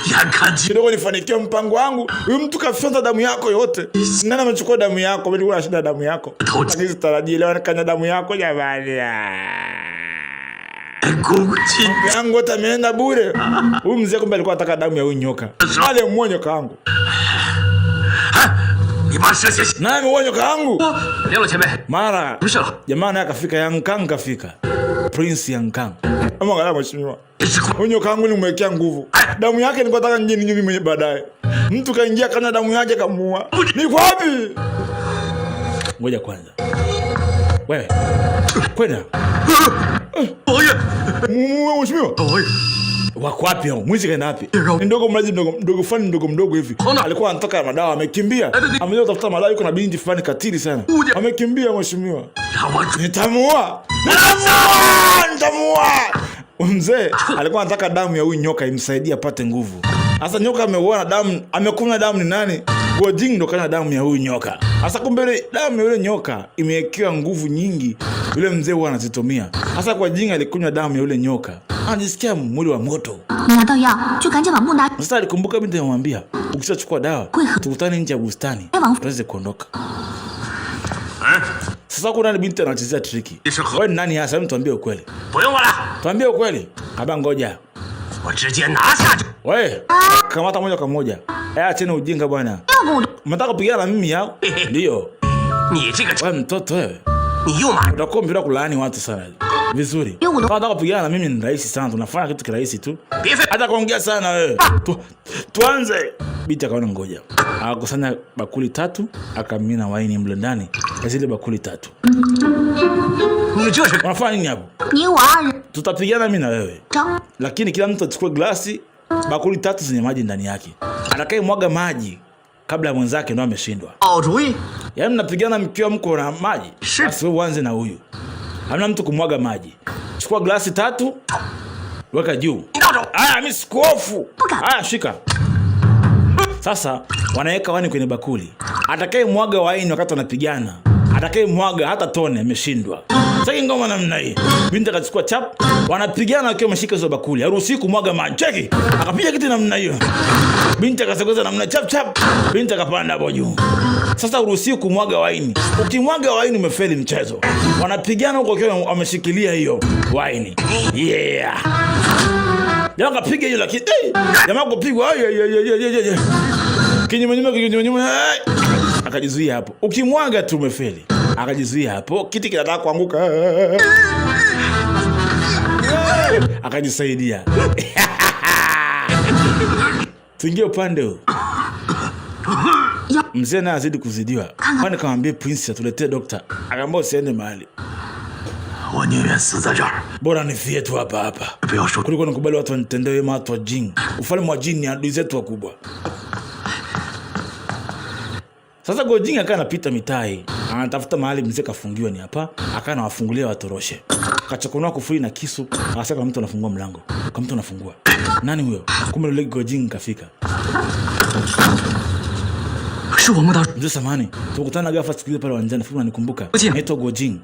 眼看见 Kidogo nifanikiwe mpango wangu. Huyu mtu kafyonza damu yako yote. Nani amechukua damu yako? Mimi nilikuwa na shida ya damu yako. Lakini sitarajii leo nikanywa damu yako jamani. 公斤， Mambo yangu yote ameenda bure. Huyu mzee kumbe alikuwa anataka damu ya huyu nyoka. Alimuua nyoka wangu. 你把这些 Nani ameua nyoka wangu? 梁老前辈， Mara 不是了， jamaa naye akafika, Yang Kang kafika, Prince Yang Kang. Ama angalia mheshimiwa, huyu nyoka wangu nimwekea nguvu, damu yake nilikuwa nataka nije ninywe mimi baadaye. Mtu kaingia kanywa damu yake kamuua. Niko wapi? Ngoja kwanza, wewe kwenda 王爷， mheshimiwa 王爷， wako wapi hao? Mwizi kaenda wapi? Ni ndogo mlaji mdogo mdogo fulani mdogo mdogo hivi. Alikuwa anatoka madawa amekimbia. Amekuja kutafuta madawa, yuko na binti fulani katili sana. Amekimbia mheshimiwa. 让我 Nitamuua. Nitamuua! Nitamuua! Mzee alikuwa anataka damu ya huyu nyoka imsaidie apate nguvu. Sasa nyoka ameuana damu, amekunywa damu ni nani? Gojing ndo kanywa damu ya huyu nyoka. Sasa kumbe ile damu ya yule nyoka imewekewa nguvu nyingi, yule mzee huwa anazitumia. Sasa kwa jinga alikunywa damu ya yule nyoka, anajisikia mwili wa moto. 你拿到药就赶紧把木拿 Sasa alikumbuka binti amemwambia, ukishachukua dawa tukutane nje ya bustani tuweze kuondoka. Sasa kuna ni binti anachezea triki. Wewe ni nani hasa? Hebu tuambie ukweli. 不用我了， Tuambie ukweli. Kaba ngoja. 我直接拿下去。 Wewe kamata moja kwa moja. Eh, acheni ujinga bwana. 要不我都 Mnataka kupigana na mimi au? Ndio. 你这个， Wewe mtoto wewe. 你又买 Utakuwa mpira kulaani watu sana. Vizuri. Yo, Kama unataka kupigana na mimi ni rahisi sana. Tunafanya kitu kirahisi tu. 别废， Hata kuongea sana wewe. Tuanze. Binti akaona ngoja. Akakusanya bakuli tatu, akamimina waini mle ndani ya zile bakuli tatu. 你这是 Unafanya nini hapo? 你我二人 Tutapigana mimi na wewe. 张 Lakini kila mtu achukue glasi bakuli tatu zenye maji ndani yake. Atakayemwaga maji kabla ya mwenzake ndo ameshindwa. 好主意。 Yaani mnapigana mkiwa mko na maji. Basi wewe uanze na huyu. Hamna mtu kumwaga maji. Chukua glasi tatu, weka juu. 你到手， Aya, mimi sikuofu. Aya, shika. Sasa wanaweka waini kwenye bakuli. Atakayemwaga waini wakati wanapigana, atakayemwaga hata tone ameshindwa. Sasa ngoma namna hii. Binti akachukua chap, wanapigana wakiwa wameshika hizo bakuli. Haruhusiwi kumwaga maji. Cheki. Akapiga kitu namna hiyo. Binti akasogeza namna chap chap. Binti akapanda hapo juu. Sasa uruhusiwi kumwaga waini. Ukimwaga waini umefeli mchezo. Wanapigana huko wakiwa wameshikilia hiyo waini. Yeah. Jamaa kapiga hiyo lakini eh, jamaa kupigwa ay ay ay ay ay, ay. Kinyume nyume kinyume nyume ay. Akajizuia hapo. Ukimwaga tu umefeli. Akajizuia hapo. Kiti kinataka kuanguka. Akajisaidia. Tuingie upande huu. Mzee naye azidi kuzidiwa. Kwani kamwambie Prince atuletee dokta. Akaambia usiende mahali. 我宁愿死在这儿， Bora nifie tu hapa hapa 不要受 kuliko nikubali watu wanitendee wema, watu wa jini. Ufalme wa jini ni adui zetu wakubwa. Sasa Gojing akawa anapita mitaa hii, anatafuta mahali mzee kafungiwa ni hapa, akawa anawafungulia watoroshe. Kachokonoa kufuli na kisu, akasema kama mtu anafungua mlango, kama mtu anafungua. Nani huyo? Kumbe yule Gojing kafika. 是我们大 Mzee samani, tukutana ghafla siku ile pale uwanjani, fikiri unanikumbuka. Gojing. Naitwa Gojing.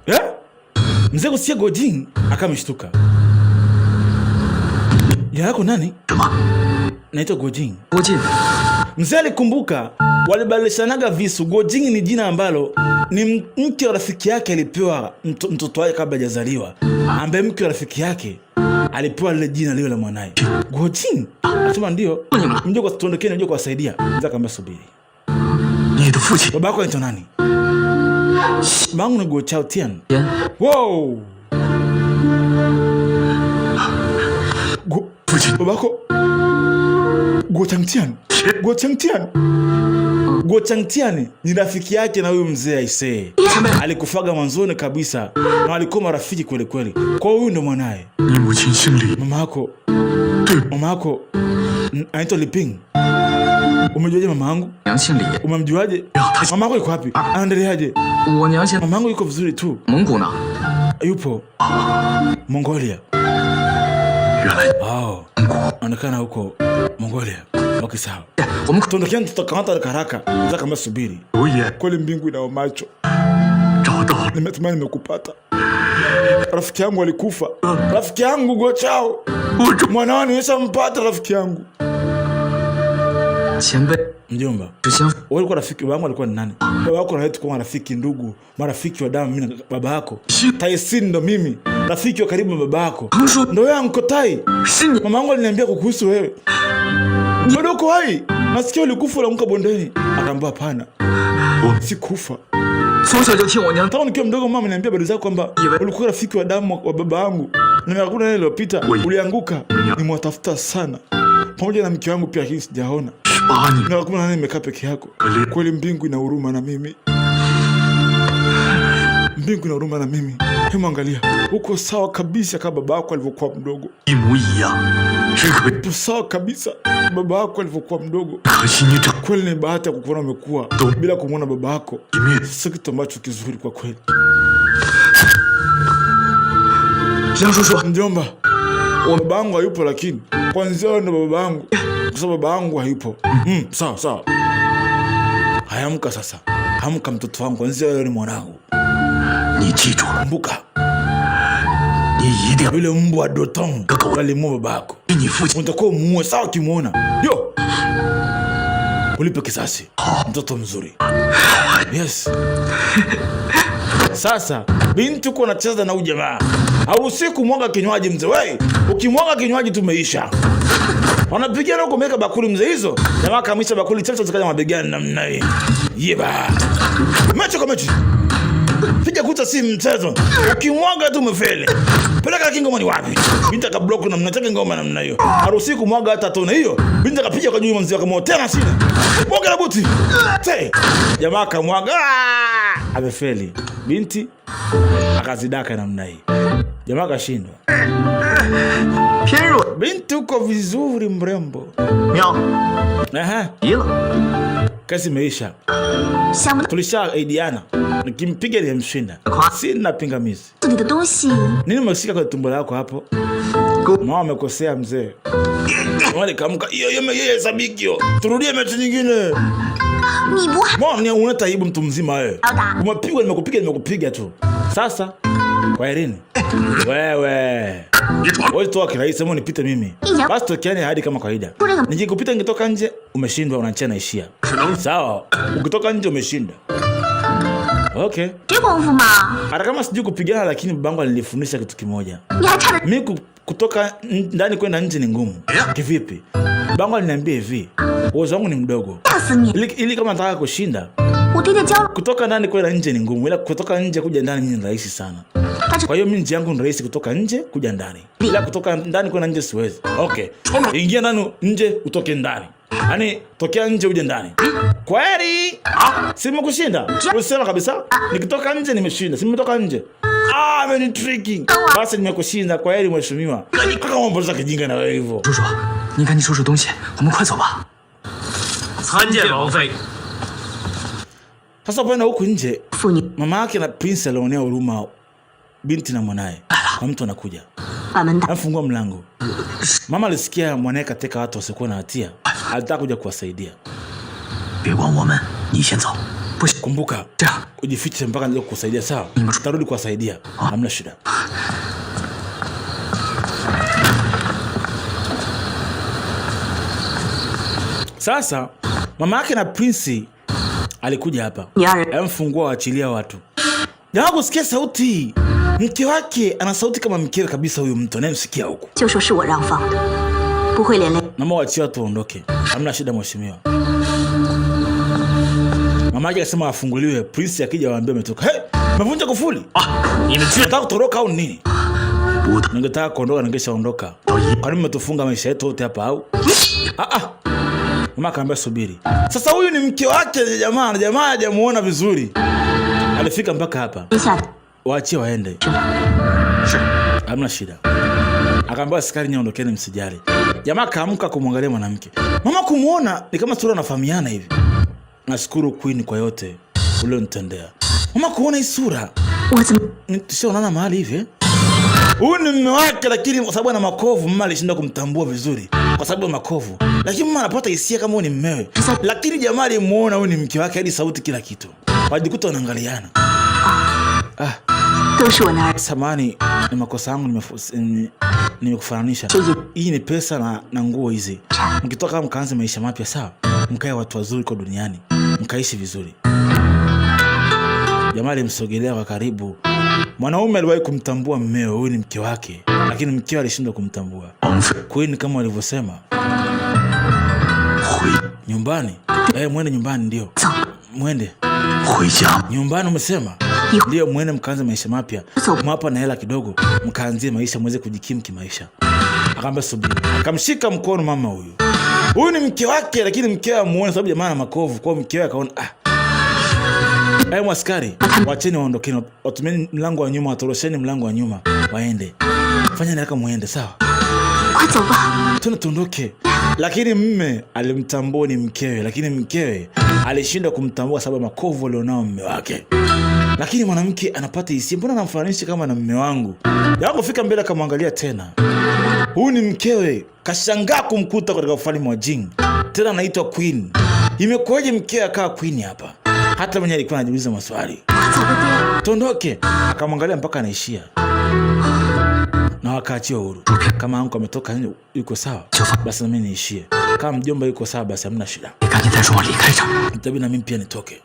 Eh? Mzee kusikia Gojing akamshtuka. Jina lako nani? 什么？ Naitwa Gojing. 郭靖， Mzee alikumbuka walibadilishanaga visu. Gojing ni jina ambalo ni mke wa rafiki yake alipewa mtoto wake kabla hajazaliwa, ambaye mke wa rafiki yake alipewa lile jina lile la mwanaye Gojing. Akasema ndio, mje kwa tuondokeni, mje kuwasaidia. Mzee akamwambia subiri, 你的父亲 baba yako anaitwa nani? Babangu ni Guo Chaotian. 天， Wow. Guo, babako Guo Changtian. Guo Changtian. Guo Changtian ni rafiki yake na huyu mzee aisee. Alikufaga mwanzoni kabisa na walikuwa marafiki kweli kweli. Kwa hiyo huyu ndo mwanaye. 你母亲姓李， Mama yako mama yako anaitwa Liping. Umejuaje mama yangu? 娘姓李， Umemjuaje? Mama yako yuko wapi? Anaendeleaje? 我娘现 Mama yangu yuko vizuri tu. 蒙古呢。 Yupo Mongolia. 原来 Oh, anaonekana huko Mongolia. Okay, sawa. 我们 Tuondokeni, tutakamata haraka haraka. Nataka kama subiri. 有也 Kweli mbingu ina macho. 找到了。 Nimetumai nimekupata. Rafiki yangu alikufa. Rafiki yangu Gochao. 我终 Mwanao nimeshampata rafiki yangu. 前辈 Mjomba, 是先 wewe ulikuwa rafiki wangu, alikuwa ni nani? Baba yako na wewe tulikuwa marafiki, ndugu, marafiki wa damu. Mimi na baba yako Taisin ndo mimi, rafiki wa karibu wa baba yako, 刚说 ndo wewe Uncle Tai. 是你， Mama yangu aliniambia kukuhusu wewe, bado uko hai, nasikia ulikufa ulianguka bondeni. Akaambia hapana, sikufa. 从小就听我娘 Tangu nikiwa mdogo mama aliniambia habari zako kwamba Iwe. ulikuwa rafiki wa damu wa baba yangu, na miaka 18 iliyopita ulianguka. Nimewatafuta sana pamoja na mke wangu pia, lakini sijaona. 18年， Miaka 18 nimekaa peke yako. Kweli mbingu ina huruma na mimi, mbingu ina huruma na mimi. Hebu angalia, uko sawa kabisa kama baba yako alivyokuwa mdogo. 一模一样，只可 Upo sawa kabisa baba yako alivyokuwa mdogo. 可惜你长 Kweli ni bahati ya kukuona umekuwa bila kumwona baba yako, 一面。 sio kitu ambacho kizuri kwa kweli. 杨叔叔， Mjomba, baba yangu hayupo, lakini kwanzia wewe ndo baba yangu, kwa sababu baba yangu hayupo. Sawa sawa. Haya, amka sasa, amka mtoto wangu, kwanzia wewe ni mwanangu. 你记住， Kumbuka 你一定要 yule mbwa Dotong alimuua baba yako, 比你父亲 unatakiwa umuue. Sawa, ukimuona ndio ulipe kisasi. Mtoto mzuri. Yes. Sasa binti uko anacheza na huyu jamaa, hauruhusiwi kumwaga kinywaji mzee. Wewe ukimwaga kinywaji tumeisha. Wanapigana huko, meweka bakuli mzee hizo. Jamaa kamisha bakuli chacha zikaja mabegani namna hii. Yeba. Mechi kwa mechi. Piga kuta si mchezo. Ukimwaga tu umefeli. Peleka kingoma ni wapi? Binti akablock namna chake ngoma namna hiyo. Haruhusiwi kumwaga hata tone hiyo. Binti akapiga kwa juu mzee akamwotea tena sina. Mwaga na buti. Te. Jamaa akamwaga. Ah! Amefeli. Binti akazidaka namna hii. Jamaa akashindwa. 偏若 Binti uko vizuri mrembo. 喵 Aha, 急了， kazi imeisha. 想不到 Tulishaaidiana. Nikimpiga nimemshinda. Sina pingamizi. 肚里的东西 Nini umeshika kwenye tumbo lako hapo? Mama amekosea mzee. Mama nikamka, hiyo hiyo hiyo hesabiki hiyo. Turudie mechi nyingine. 你不还 Mbona ni unaleta aibu mtu mzima wewe? Auda. Umepigwa, nimekupiga, nimekupiga tu. Sasa kwaherini. Wewe. Wewe toa kirahisi, hebu nipite mimi. Basi tokeane hadi kama kawaida. Nikikupita nikitoka nje umeshindwa, unachia naishia. Sawa. Ukitoka nje umeshinda. Okay. 这功夫吗？ Hata kama sijui kupigana, lakini babangu alinifundisha kitu kimoja. 你还差点 Mi kutoka ndani kwenda nje ni ngumu. Kivipi? Babangu aliniambia hivi, uwezo wangu ni mdogo. 吓死你！ Ili kama nataka kushinda, 我爹爹教了， kutoka ndani kwenda nje ni ngumu, ila kutoka nje kuja ndani ni rahisi sana. 但是 Kwa hiyo mi njia yangu ni rahisi kutoka nje kuja ndani, ila kutoka ndani kwenda nje siwezi. Okay, ingia ndani nje utoke ndani, yaani tokea nje uje ndani. Kweli simekushinda, ulisema kabisa nikitoka nje nimeshinda, simetoka nje. Ah, amenitriki. Basi nimekushinda, kwa heri mheshimiwa. Kaka mambo za kijinga na wewe hivyo. 叔叔，你赶紧收拾东西，我们快走吧。 参见王妃。 Sasa bwana, huku nje 妇女 mama yake na prince alionea huruma binti na mwanaye. Kwa mtu anakuja 把门打 Amfungua mlango. Mama alisikia mwanaye kateka watu wasiokuwa na hatia, alitaka kuja kuwasaidia. 别管我们，你先走。 Kumbuka 这样， ujifiche mpaka nije kukusaidia, sawa? Tarudi kuwasaidia, hamna shida. Sasa mama yake na prince alikuja hapa, 你二人 amfungua waachilia watu. Jamaa kusikia sauti, mke wake ana sauti kama mkewe kabisa, huyu mtu anayemsikia huku. 就说是我让放的，不会连累。 Naomba waachie watu waondoke, hamna shida mheshimiwa. Mama Mama yake akasema afunguliwe, prince akija waambie ametoka. Hey, mevunja kufuli. 你们居然 Nataka kutoroka au nini? 不到 Ningetaka kuondoka ningeshaondoka. 一 Kwa nini mmetufunga maisha yetu yote hapa au? Ah ah. Mama akaambia subiri. Sasa huyu ni mke wake jamaa, na jamaa hajamuona vizuri. Alifika mpaka hapa. 天下 Waachie waende. Hamna shida. Akaambia askari nyie ondokeni msijali. Jamaa kaamka kumwangalia mwanamke. Mama kumuona ni kama sura wanafahamiana hivi. Nashukuru Queen kwa yote ulionitendea. Mama kuona hii sura 我怎么 tushaonana mahali hivi eh? Huyu ni mume wake, lakini kwa sababu ana makovu mama alishindwa kumtambua vizuri kwa sababu ya makovu, lakini mama anapata hisia kama huyu ni mmewe, lakini jamaa alimuona huyu ni mke wake, hadi sauti, kila kitu, wajikuta wanaangaliana. 都是我的儿 Samani, ni makosa yangu, nimekufananisha. Hii ni pesa na nguo hizi, mkitoka mkaanze maisha mapya, sawa? Mkae watu wazuri kwa duniani, mkaishi vizuri. Jamaa alimsogelea kwa karibu. Mwanaume aliwahi kumtambua mmewe, huyu ni mke wake, lakini mkewe alishindwa kumtambua. 王妃 Queen kama walivyosema 回 nyumbani. Eh, mwende nyumbani, ndio 走， mwende 回家 nyumbani, umesema ndio, mwende mkaanze maisha mapya, mwapa na hela kidogo, mkaanzie maisha, mweze kujikimu kimaisha. Akaambia subiri, akamshika mkono mama huyu. Huyu ni mke wake, lakini mkewe amuone sababu jamaa ana makovu. Kwa hiyo mkewe akaona ah, mwaskari, wacheni waondokeni, watumieni mlango wa nyuma, watorosheni mlango wa nyuma, waende. Fanya haraka muende, sawa? 快走吧！ Tuna tuondoke. Lakini mme alimtambua ni mkewe, lakini mkewe alishindwa kumtambua sababu ya makovu alionao mme wake. Lakini mwanamke anapata hisia, mbona anamfananisha kama na mme wangu? Jamaa kufika mbele akamwangalia tena, huyu ni mkewe. Kashangaa kumkuta katika ufalme wa Jing, tena anaitwa Queen. Imekuwaje mkewe akawa queen hapa? Hata mwenyewe alikuwa anajiuliza maswali. 快走吧，爹！ Tuondoke. Akamwangalia mpaka anaishia na wakaachiwa huru. Kama anko ametoka nje yuko sawa, basi na mimi niishie. Kama mjomba yuko sawa, basi hamna shida, 你赶紧再说我离开这儿。 itabidi na mimi pia nitoke.